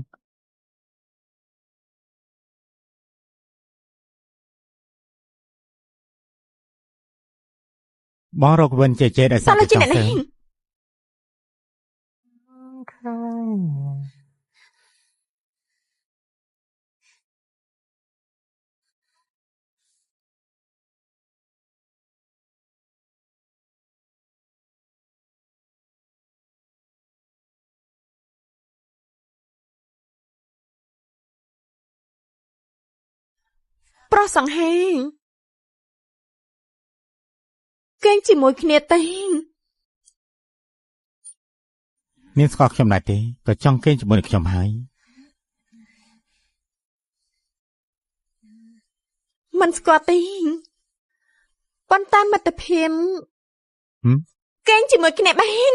បងរកវិញចេចេដែលសាច់ចង់ទៅប្រុសសង្ហាគេងជាមួយគ្នាទេមានស្គាល់ខ្ញុំដែរទេក៏ចង់គេងជាមួយនឹងខ្ញុំហើយមិនស្គាល់ទេប៉ុន្តែមិត្តភាពគេងជាមួយគ្នាបាន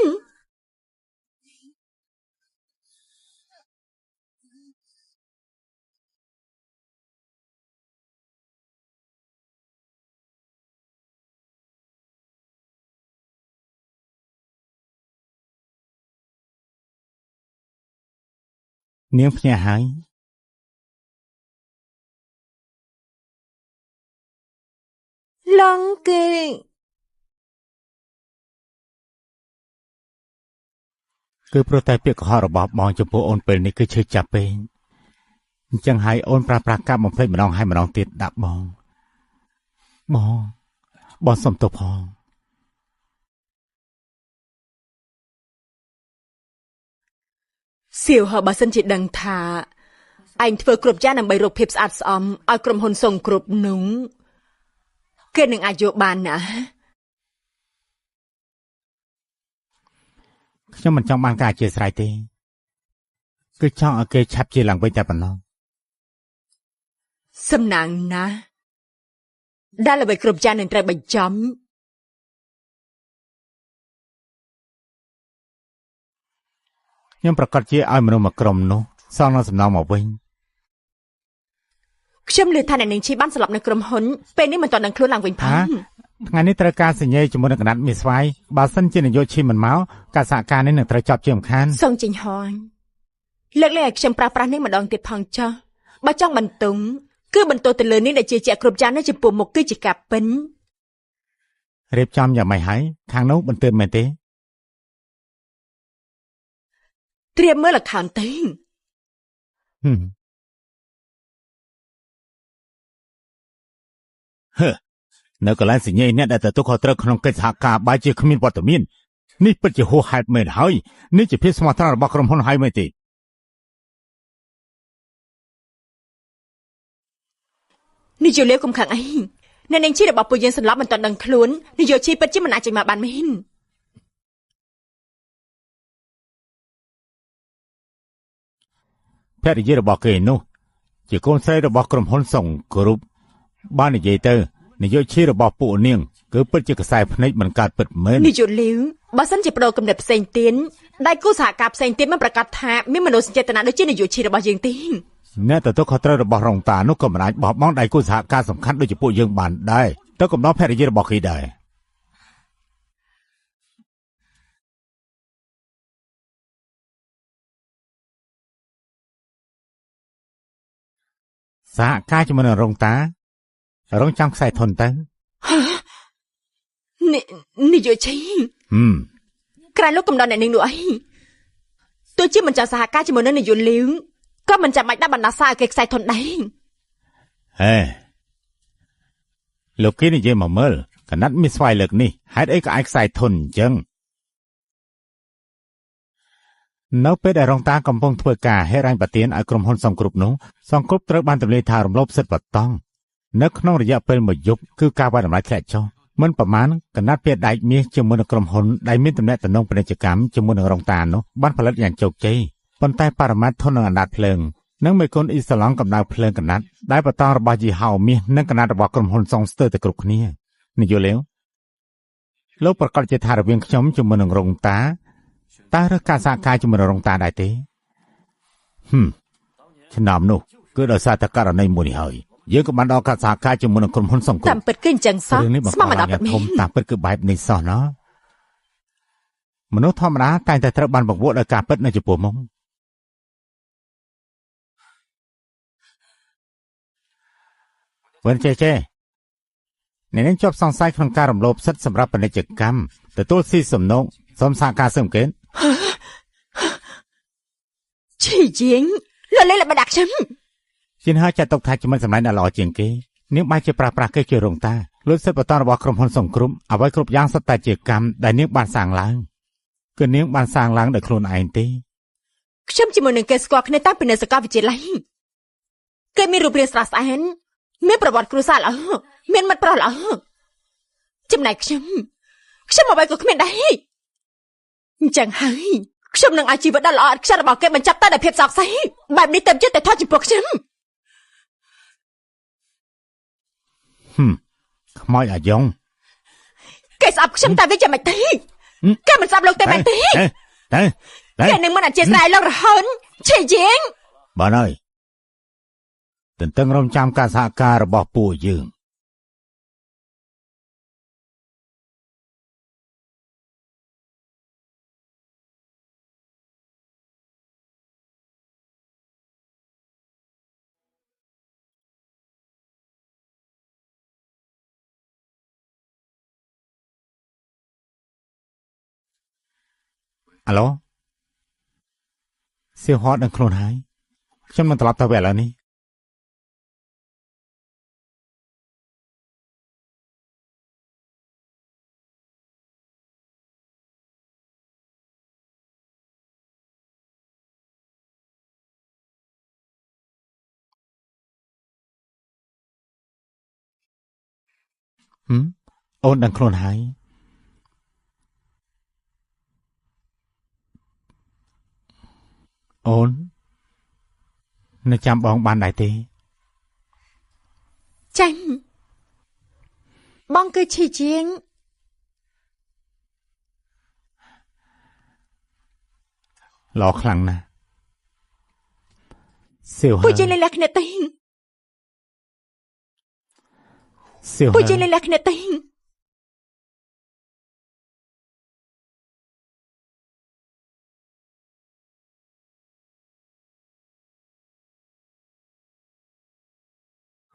នាងភ្ញាក់ហើយឡងគេគឺព្រោះតែពាក្យកុហករបស់បងចំពោះអូនពេលនេះគឺឈឺចាប់ពេកអញ្ចឹងហើយអូនប្រាស្រ័យកាប់បំភ្លេចម្ដងហើយម្ដងទៀតដាក់បងបងបងសុំទោសផងសៀវហឺបើសិនជាដឹងថាឯងធ្វើគ្រប់យ៉ាងដើម្បីរកភាពស្អាតស្អំឲ្យក្រុមហ៊ុនសុងគ្រប់នោះគេនឹងអាចយកបានណាខ្ញុំមិនចង់បានការអធិស្ឋានទេគឺចង់ឲ្យគេឆាប់ជាឡើងវិញតែប៉ុណ្ណោះសំណាងណាស់ដែលអ្វីគ្រប់យ៉ាងនឹងត្រូវបញ្ចំខ្ញុំប្រកាសជាឲ្យមនុស្សមួយក្រុមនោះសងនៅសំណងមកវិញខ្ញុំឮថាអ្នកនាងឈីបានស្លាប់នៅក្រុមហ៊ុនពេលនេះមិនទាន់ដឹងខ្លួនឡើងវិញផងថ្ងៃនេះត្រូវការសញ្ញាជាមួយនឹងកណាត់មាសស្វាយបើសិនជានយោជឈីមិនមកការសហការនេះនឹងត្រូវចប់ជាមិនខានសូមចេញហង លើកលែងឲ្យខ្ញុំប្រើប្រាស់នាងម្ដងទៀតផងចុះបើចង់បន្ទង់គឺបន្ទោសទៅលើនាងដែលជាជាគ្រប់យ៉ាងនៅចំពោះមុខគឺជាការពិនរៀបចំយ៉ាងម៉េចហើយខាងនោះបន្ទើមែនទេត្រៀមមើលល្ខោនទៅហឺនៅកន្លែងសញ្ញាអ្នកដែលទទួលខុសត្រូវក្នុងកិច្ចសហការបែរជាគ្មានវត្តមាននេះពិតជាហួសហេតុមែនហើយនេះជាភាពស្មោះត្រង់របស់ក្រុមហ៊ុនហើយមែនទេនេះជាលាវកុំខឹងអីអ្នកនាងជីរបស់ពួកយើងសម្លាប់មិនទាន់ដឹងខ្លួននយោជីពិតជាមិនអាចចេញមកបានមែនភរិយារបស់គេនោះជាកូនស្រីរបស់ក្រុមហ៊ុនសុងគ្រប់បាននិយាយទៅនយោជីរបស់ពួកនាងគឺពិតជាខ្សែភ្នែកមិនកើតពិតមែននយោលាវបើសិនជាបដូរគំនិតផ្សេងទៀតដៃគូសហការផ្សេងទៀតមិនប្រកាសថាមានមនោសញ្ចេតនាដូចជានយោជីរបស់យើងទេអ្នកទទួលខុសត្រូវរបស់រងតានោះក៏មិនអាចបោះបង់ដៃគូសហការសំខាន់ដូចជាពួកយើងបានដែរទៅកំណត់ភរិយារបស់គេដែរសហការជាមួយនឹងរងតារងចាំខ្សែធនទៅនេះយោជីក្រែងលោកកំដរអ្នកនាងនោះអីទោះជាមិនចង់សហការជាមួយនឹងនយោលាវក៏មិនចាំបាច់ដាក់បណ្ដាសាឲ្យគេខ្សែធនដែរហេលោកគេនិយាយមកមើលកណាត់មានស្វ័យលើកនេះហេតុអីក៏អាចខ្សែធនអញ្ចឹងនៅពេលដែលរងតាកំពុងធ្វើការហេរ៉ាញ់ប្រទានឲ្យក្រុមហ៊ុនសង្គ្រប់នោះសង្គ្រប់ត្រូវបានទម្លាយថារំលោភសិទ្ធិបតង់នៅក្នុងរយៈពេលមួយយប់គឺការវាយតម្លៃធ្លាក់ចុះមិនប្រមាណកណាត់ពាដែកមាសជាមួយនឹងក្រុមហ៊ុនដែលមានទំនាក់ទំនងពាណិជ្ជកម្មជាមួយនឹងរងតានោះបានផលិតយ៉ាងជោគជ័យប៉ុន្តែបរិមាត្រធននឹងអណ្ដាតភ្លើងនិងមេគុណអ៊ីសាឡង់កម្ដៅភ្លើងកណាត់ដែលបតង់របស់យីហោមាសនិងកណាត់របស់ក្រុមហ៊ុនសុងស្ទើរតែគ្រប់គ្នានយោលាវលោកប្រកាសជាថារវាងខ្ញុំជាមួយនឹងរងតាតើរើសការសហការជាមួយនឹងរងតាដែរទេឆ្នាំនោះគឺដោយសារតែករណីមួយនេះហើយយើងក៏បានដល់ការសហការជាមួយនឹងក្រុមហ៊ុនសង្គមតាមពិតគឺអញ្ចឹងសោះស្មោះមកដល់ធំតាមពិតគឺបែបនេះសោះណោះមនុស្សធម្មតាតែងតែត្រូវបានបង្វក់ដោយការពិតនៅចំពោះមុខវិញចេចេអ្នកនឹងជាប់សង្ស័យក្នុងការរំលោភសិទ្ធិសម្រាប់ពាណិជ្ជកម្មទទួលស៊ីសំណូកសូមសហការស៊ើបអង្កេតឈីជាងលលេល្បិចដាក់ខ្ញុំជាងហើយចាត់ទុកថាជាមិនសម្លាញ់ដល់ល្អជាងគេនាងបែរជាប្រាស់គេជារងតាលុយសិទ្ធិបន្តរបស់ក្រុមហ៊ុនសង្គ្រោះអ្វីគ្រប់យ៉ាងសុទ្ធតែជាកម្មដែលនាងបានសាងឡើងគឺនាងបានសាងឡើងដោយខ្លួនឯងទេខ្ញុំជាមួយនឹងគេស្គាល់គ្នាតាំងពីនៅសាកលវិទ្យាល័យគេមានរូបរាងស្រស់ស្អាតមានប្រវត្តិគ្រួសារល្អមានមិត្តប្រុសល្អចំណែកខ្ញុំអ្វីក៏គ្មានដែរអញ្ចឹងហើយខ្ញុំនឹងឲ្យជីវិតដ៏ល្អឥតខ្ចោះរបស់គេបញ្ចប់តែដោយភាពសោកសៅបែបនេះទៅចិត្តតែថតចំពោះខ្ញុំខ្មោចអាយ៉ងគេស្អប់ខ្ញុំតែវាយ៉ាងម៉េចទេគេមិនស្អប់លោកទេមែនទេតែគេនឹងមិនអធិស្ឋានលោករហូតឆេយងបានហើយទន្ទឹងរង់ចាំការសហការរបស់ពួកយើងអាឡូសៀវហត់នឹងខ្លួនហើយខ្ញុំនឹងត្រឡប់ទៅវិញឥឡូវនេះអូនដឹងខ្លួនហើយអូននៅចាំបងបានដែរទេចាញ់បងគឺឈីជាងល្អខ្លាំងណាស់សៀវពួកយើងលេងលះគ្នាទេពួកយើងលេងលះគ្នាទេ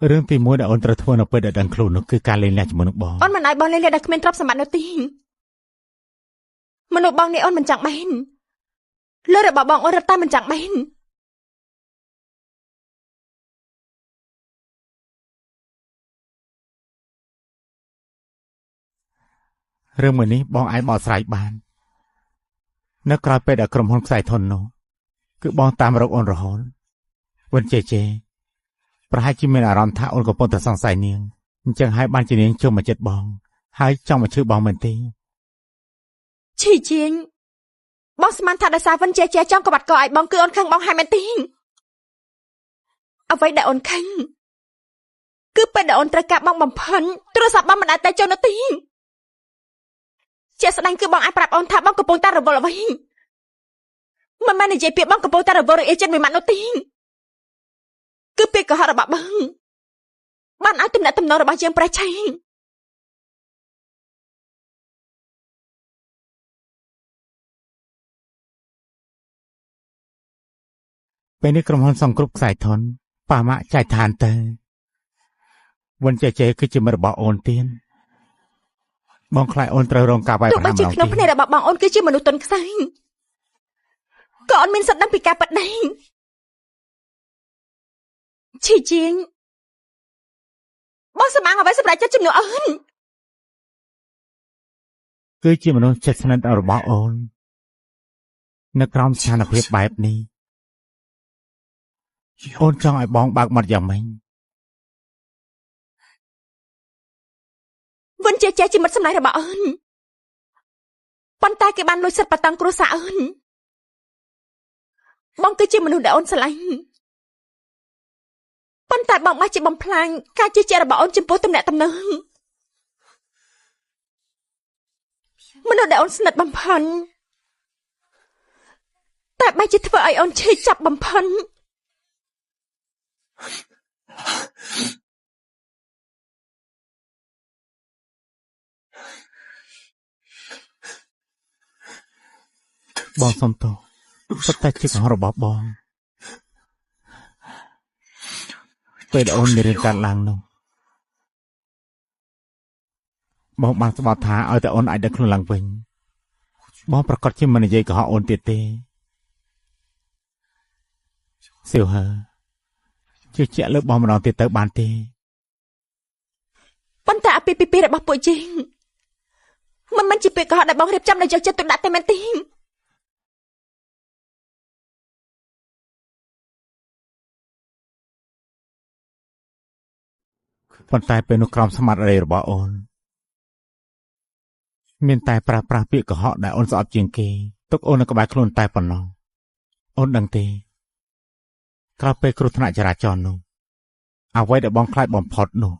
រឿងទី1ដែលអូនត្រូវធ្វើនៅពេលដែលដឹងខ្លួននោះគឺការលេងលះជាមួយនឹងបងអូនមិនឲ្យបងលេងលះដែលគ្មានទ្រព្យសម្បត្តិនោះទេមនុស្សបងនេះអូនមិនចង់បានលើរបស់បងអូនរត់តែមិនចង់បានរឿងមួយនេះបងអាចបកស្រាយបាននៅក្រោយពេលដែលក្រុមហ៊ុនខ្សែធននោះគឺបងតាមរកអូនរហូតវិនជេជេប្រហែលជាមានអារម្មណ៍ថាអូនកំពុងតែសង្ស័យនាងអញ្ចឹងហើយបានជានាងចូលមកចិត្តបងហើយចង់មកឈឺបងមែនទេឈីជាងបងស្មានថាដោយសារវិនជេជេចង់ក្បាត់កឲ្យបងគឺអូនខឹងបងហើយមែនទេអ្វីដែលអូនខឹងគឺពេលដែលអូនត្រូវការបងបំផិនទូរស័ព្ទបងមិនអាចតែចូលនោះទេជាក់ស្ដែងគឺបងអាចប្រាប់អូនថាបងកំពុងតែរវល់អ្វីមិនមែននិយាយពាក្យបងកំពុងតែរវល់រអៀចិត្តមួយម៉ាត់នោះទេគឺពាក្យកុហករបស់បងបានឲ្យទំនាក់ទំនងរបស់យើងប្រេះឆេះពេលនេះក្រុមហ៊ុនសង្គ្រប់ខ្សែធនប៉ាម៉ាក់ចែកឋានទៅវិនចេចេគឺជាមិត្តរបស់អូនទៀតបងខ្លាចអូនត្រូវរងការវាយប្រហារម្ដងទៀតទោះបីជាក្នុងភ្នែករបស់បងអូនគឺជាមនុស្សទន់ខ្សែក៏អូនមានសិទ្ធិដឹងពីការពិតដែរឈីជាងបងសម្អាងអ្វីសម្រាប់ចិត្តជំនួសអូនគឺជាមនុស្សជិតស្និទ្ធរបស់អូននៅក្រោមស្ថានភាពបែបនេះអូនចង់ឲ្យបងបើកមាត់យ៉ាងម៉េចវិនចេចេជាមិត្តសម្លាញ់របស់អូនប៉ុន្តែគេបានលួចសិទ្ធិបតង់គ្រួសារអូនបងគឺជាមនុស្សដែលអូនស្រឡាញ់ប៉ុន្តែបងបានជាបំផ្លាញការជឿជាក់របស់អូនចំពោះទំនាក់ទំនងមនុស្សដែលអូនស្និទ្ធបំផុតតែបែរជាធ្វើឲ្យអូនឈឺចាប់បំផុតបងសុំទោសសុទ្ធតែជាកំហុសរបស់បងពេលអូនមានរឿងកើតឡើងនោះបងបានស្បត់ថាឲ្យតែអូនអាចដឹកខ្លួនឡើងវិញបងប្រកាសជាមិននិយាយកុហកអូនទៀតទេសៀវហើជឿជាក់លើបងម្ដងទៀតទៅបានទេប៉ុន្តែអាពាហ៍ពិពាហ៍របស់ពួកយើងមិនមែនជាពាក្យកុហកដែលបងរៀបចំដោយយកចិត្តទុកដាក់ទេមែនទេប៉ុន្តែពេលនោះក្រោមស្មារតីរបស់អូនមានតែប្រើប្រាស់ពាក្យកុហកដែលអូនស្អប់ជាងគេទុកអូននៅក្បែរខ្លួនតែប៉ុណ្ណោះអូនដឹងទេក្រោយពេលគ្រោះថ្នាក់ចរាចរណ៍នោះអ្វីដែលបងខ្លាចបំផុតនោះ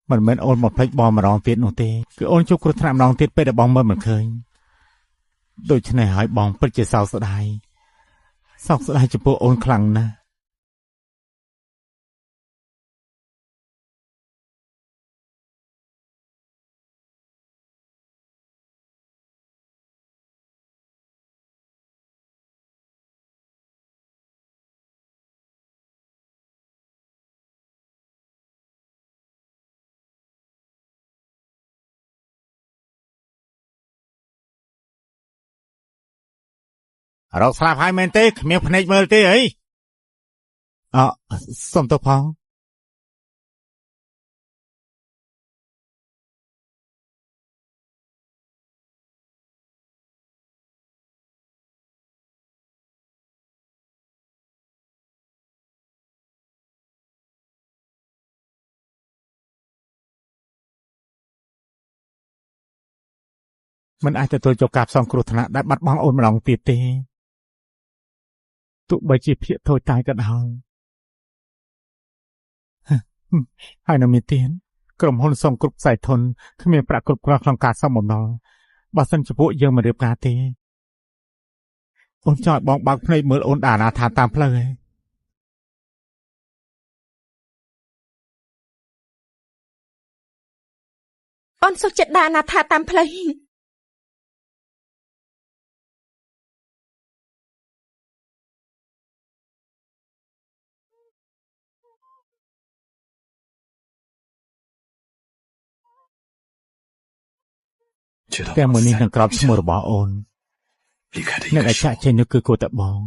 មិនមែនអូនមកភ្លេចបងម្ដងទៀតនោះទេគឺអូនជួបគ្រោះថ្នាក់ម្ដងទៀតពេលដែលបងមើលមិនឃើញដូច្នេះហើយបងពិតជាសោកស្ដាយសោកស្ដាយចំពោះអូនខ្លាំងណាស់រកស្លាប់ហើយមែនទេគ្មានភ្នែកមើលទេអីអសុំទោសផងមិនអាចទទួលយកការផ្សងគ្រោះថ្នាក់ដែលបាត់បង់អូនម្ដងទៀតទេទោះបីជាភាកតូចតាចក៏ដោយហើយនៅមានទៀតក្រុមហ៊ុនសងគ្រប់ខ្សែធនគ្មានប្រាក់គ្រប់គ្រាន់ក្នុងការសងបំណុលបើសិនជាពួកយើងមិនរៀបការទេអូនចង់ឲ្យបងបើកភ្នែកមើលអូនដាណាថាតាមផ្លូវឯងអូនសុខចិត្តដាណាថាតាមផ្លូវ ផ្ទះមួយនេះនឹងក្របឈ្មោះរបស់អូនអ្នកដែលចាក់ចេញនោះគឺគូតបង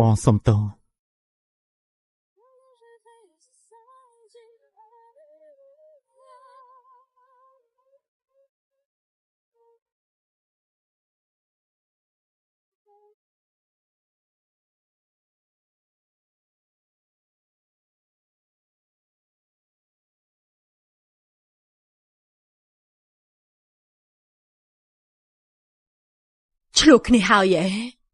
បងសុំទោស ឆ្លោះគ្នាហើយឯង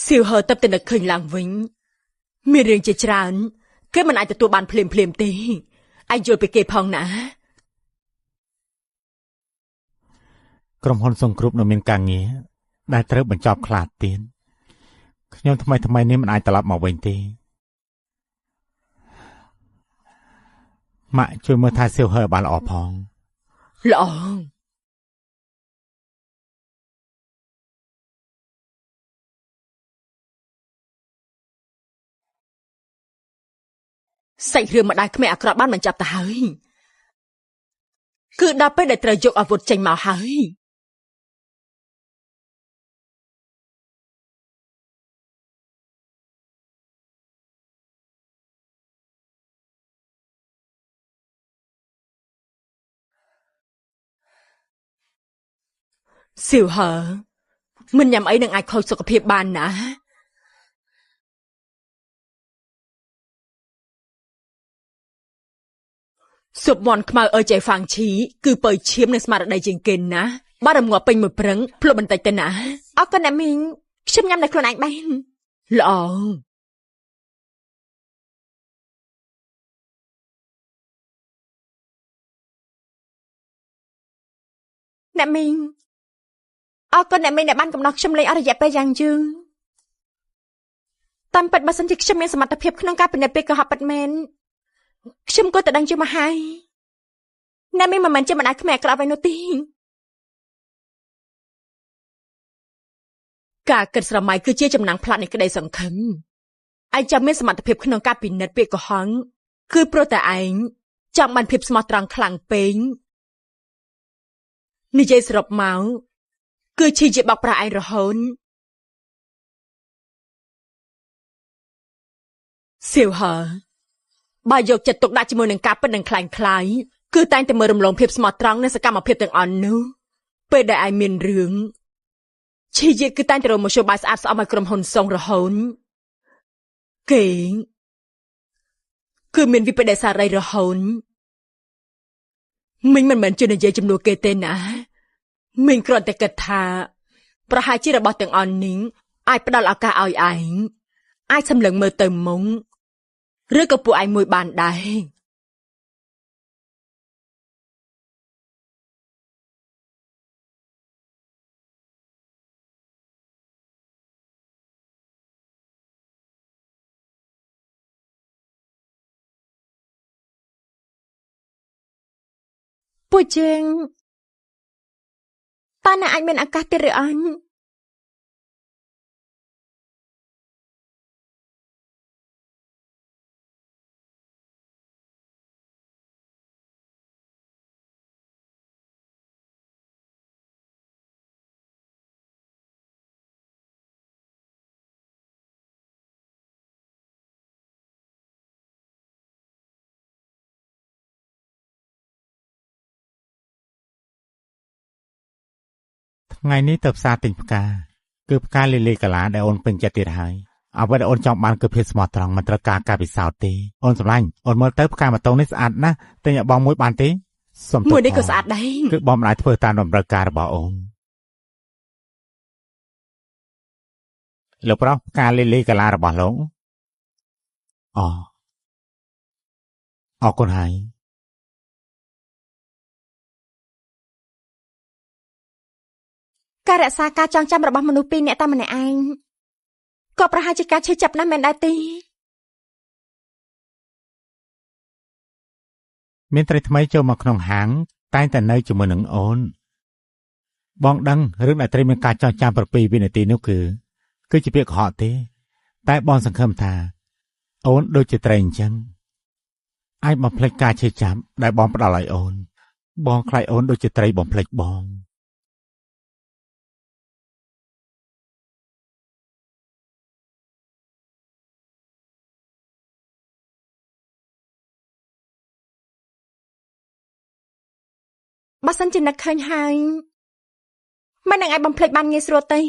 សៀវហឺទៅតែនឹកឃើញឡើងវិញមានរឿងជាច្រើនគេមិនអាចទទួលបានភ្លាមភ្លាមទេឯងយល់ពីគេផងណាក្រុមហ៊ុនសង្គ្រប់នៅមានការងារដែលត្រូវបញ្ចប់ខ្លះទៀតខ្ញុំថ្មីថ្មីនេះមិនអាចត្រឡប់មកវិញទេម៉ាក់ជួយមើលថែសៀវហឺឲ្យបានល្អផងល្អសាច់រឿងម្ដាយក្មេកអាក្រក់បានបញ្ចប់ទៅហើយគឺដល់ពេលដែលត្រូវយកអាវុធចេញមកហើយសៀវហឺមិនញ៉ាំអីនឹងអាចខូចសុខភាពបានណាស៊ុបមាន់ខ្មៅអើចៃហ្វាងឈីគឺបើឈាមនិងស្មារតីជាងគេណាបើរងាប់ពេញមួយប្រឹងភ្លុកបន្តិចទៅណាអរគុណអ្នកមីងខ្ញុំញ៉ាំតែខ្លួនឯងបានល្អអ្នកមីងអរគុណអ្នកមីងដែលបានកំណត់ខ្ញុំលេងអស់រយៈពេលយ៉ាងយូរតាមពិតបើសិនជាខ្ញុំមានសមត្ថភាពក្នុងការពិនិត្យពេលកុហកពិតមែនខ្ញុំក៏តែដឹងជាមកហើយអ្នកមីងមិនមែនជាម្ដាយក្មេកអាក្រក់អ្វីនោះទេការគិតស្រមៃគឺជាចំណាំងផ្លាត់នៃក្តីសង្ឃឹមឯងចាំមានសមត្ថភាពក្នុងការពិនិត្យពាក្យកុហកគឺព្រោះតែឯងចង់បានភាពស្មោះត្រង់ខ្លាំងពេកនិយាយសរុបមកគឺឈីជាបោកប្រាស់ឯងរហូតសៀវហឺបើយកចិត្តទុកដាក់ជាមួយនឹងការពិតនិងខ្លាញ់ខ្លាយគឺតែងតែមើលរំលងភាពស្មោះត្រង់និងសកម្មភាពទាំងអស់នោះពេលដែលឯងមានរឿងឈីជាគឺតែងតែរកមធ្យោបាយស្អាតស្អំឲ្យក្រុមហ៊ុនសុងរហូតគេគឺមានវិបដិសារីរហូតមីងមិនមែនជានិយាយជំនួសគេទេណាមីងគ្រាន់តែគិតថាប្រហែលជារបស់ទាំងអស់នេះអាចផ្ដល់ឱកាសឲ្យឯងអាចសម្លឹងមើលទៅមុខឬក៏ពួកឯងមួយបានដែរពួកជើងតើអ្នកអាចមានឱកាសទៀតឬអត់ ថ្ងៃនេះទៅផ្សារទិញផ្កាគឺផ្កាលីលីកាឡាដែលអូនពេញចិត្តទៀតហើយអ្វីដែលអូនចង់បានគឺភាពស្មោះត្រង់មិនត្រូវការការពិសោធន៍ទេអូនស្រឡាញ់អូនមើលទៅផ្កាម៉ូតូនេះស្អាតណាស់ទិញឲ្យបងមួយបានទេសុំទោសមួយនេះក៏ស្អាតដែរគឺបងមិនអាចធ្វើតាមតម្រូវការរបស់អូនលោកប្រុសផ្កាលីលីកាឡារបស់លោកអូអរគុណហើយការរក្សាការចងចាំរបស់មនុស្សពីរនាក់តែម្នាក់ឯងក៏ប្រហែលជាការឈឺចាប់ណាស់មែនដែរទេមានត្រីថ្មីចូលមកក្នុងហាង តែងតែនៅជាមួយនឹងអូនបងដឹងរឿងដែលត្រីមានការចងចាំ7វិនាទីនោះគឺជាពាក្យកុហកទេតែបងសង្ឃឹមថាអូនដូចជាត្រីអញ្ចឹងអាចបំភ្លេចការឈឺចាប់ដែលបងផ្ដល់ឲ្យអូនបងខ្លាចអូនដូចជាត្រីបំភ្លេចបងបើសិនជានឹកឃើញហើយមិននឹងអាចបំភ្លេចបានងាយស្រួលទេ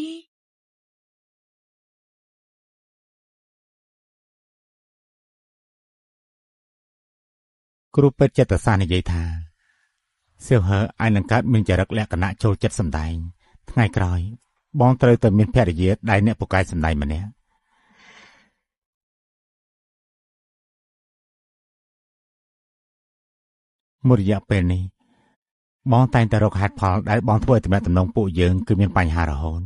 គ្រូពេទ្យចិត្តសាស្ត្រនិយាយថាសៀវហឺអាចនឹងកើតមានចរិតលក្ខណៈចូលចិត្តសម្ដែងថ្ងៃក្រោយបងត្រូវតែមានភរិយាដែលអ្នកពូកែសម្ដែងម្នាក់មួយរយៈពេលនេះបងតែងតែរកហេតុផលដែលបងធ្វើឲ្យទំនាក់ទំនងពួកយើងគឺមានបញ្ហារហូត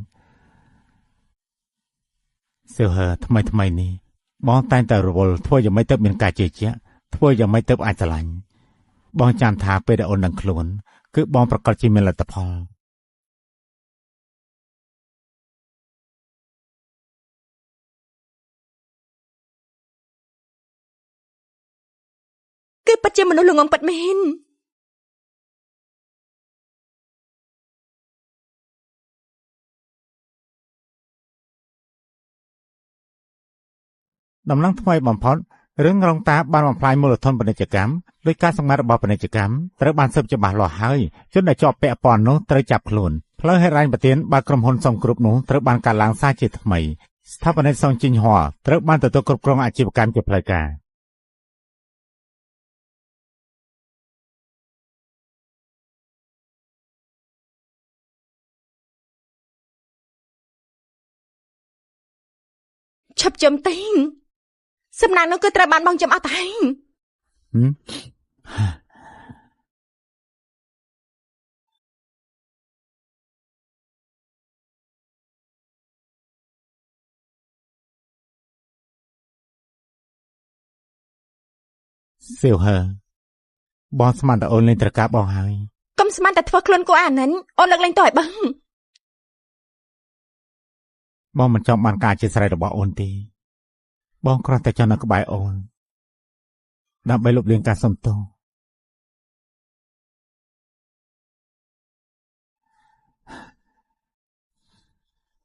សៀវហឺថ្មីនេះបងតែងតែរវល់ធ្វើយ៉ាងម៉េចទៅមានការជឿជាក់ធ្វើយ៉ាងម៉េចទៅអាចស្រឡាញ់បងចាំថាពេលដែលអូនដឹងខ្លួនគឺបងប្រកាសជាមានលទ្ធផលគឺពិតជាមនុស្សល្ងងពិតមែនដំណឹងថ្មីបំផុតរឿងរងតាបានបំផ្លាញមូលធនពាណិជ្ជកម្មដោយការសម្ងាត់របស់ពាណិជ្ជកម្មត្រូវបានស៊ើបច្បាស់លាស់ហើយជនដែលជាប់ពាក់ព័ន្ធនោះត្រូវចាប់ខ្លួនផ្លូវហិរញ្ញប្បទានបើក្រុមហ៊ុនសំគ្រប់នោះត្រូវបានកាត់ឡើងសារជាថ្មីស្ថាបនិកសុងជីងហ័រត្រូវបានទទួលគ្រប់គ្រងអាជីវកម្មជាផ្លូវការឈប់ចំទេសំណាងនោះគឺត្រូវបានបងចំអស់ទៅហើយសៀវហឺបងស្មានតែអូនលេងត្រូវការបងហើយកុំស្មានតែធ្វើខ្លួនគួរអាណិនអូនលើកលែងទៅឲ្យបងបងមិនចង់បានការអធិស្ឋានរបស់អូនទេបងគ្រាន់តែចង់នៅក្បែរអូនដើម្បីលុបលាងការសុំទោស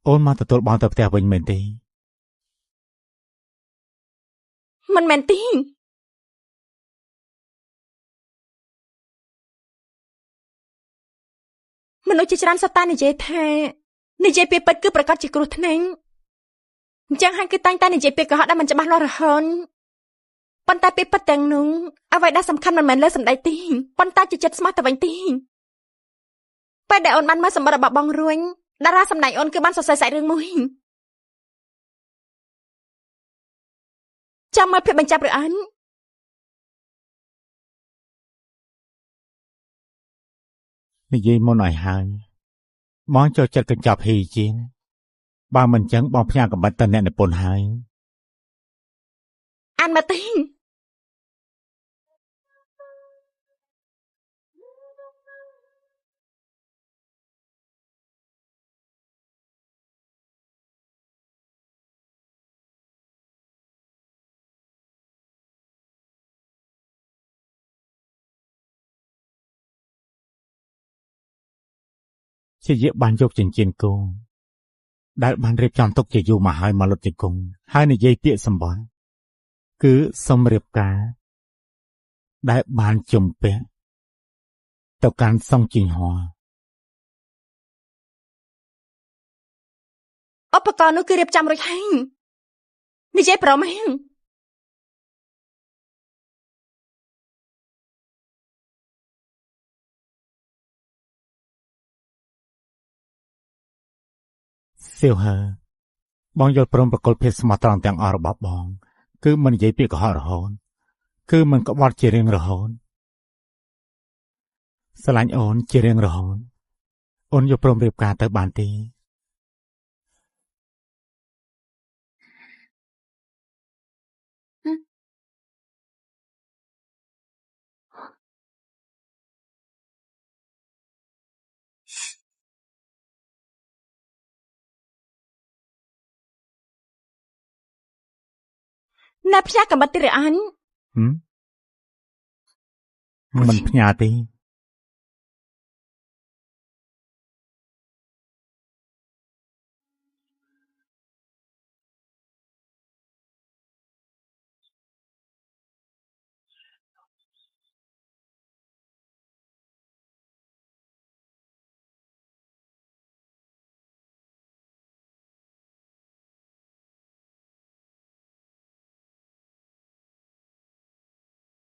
អូនមកទទួលបងទៅផ្ទះវិញមែនទេមិនមែនទេមនុស្សជាច្រើនសត្វតានិយាយថានិយាយពីពិតគឺប្រកាសជាគ្រោះថ្នាក់អញ្ចឹងហើយគឺតែងតែនិយាយពីកុហកដែលមិនច្បាស់លាស់រហូតប៉ុន្តែពីពិតទាំងនោះអ្វីដែលសំខាន់មិនមែនលើសម្ដីទេប៉ុន្តែជាចិត្តស្មោះទៅវិញទេពេលដែលអូនបានមើលសម្បត្តិរបស់បងរួញតារាសម្ដែងអូនគឺបានសរសេរសាច់រឿងមួយចាំមើលភាពបញ្ចប់ឬអត់និយាយមុនឲ្យហើយបងចូលចិត្តកញ្ចប់ហ៊ីជាងបើមិនចឹងបងផ្ញើកំបិតទៅអ្នកនិពន្ធហើយអានមកទេជាយាបានយកចិញ្ចៀនគោដែលបានរៀបចំទុកជាយូរមកហើយមកលុតជង្គង់ហើយនិយាយពាក្យសម្បត្តិគឺសុំរៀបការដែលបានជំពាក់ទៅកាន់សុងជីងហ័រឧបករណ៍នោះគឺរៀបចំរួចហើយនិយាយព្រមហ៎សៀវហឺបងយល់ព្រមប្រកល់ភាពស្មោះត្រង់ទាំងអស់របស់បងគឺមិននិយាយពាក្យកុហករហូតគឺមិនក្បត់ជារៀងរហូតស្រឡាញ់អូនជារៀងរហូតអូនយល់ព្រមរៀបការទៅបានទេ អ្នកផ្ញើកំបិតទីឬអត់ ហឹមមិនផ្ញើទេ។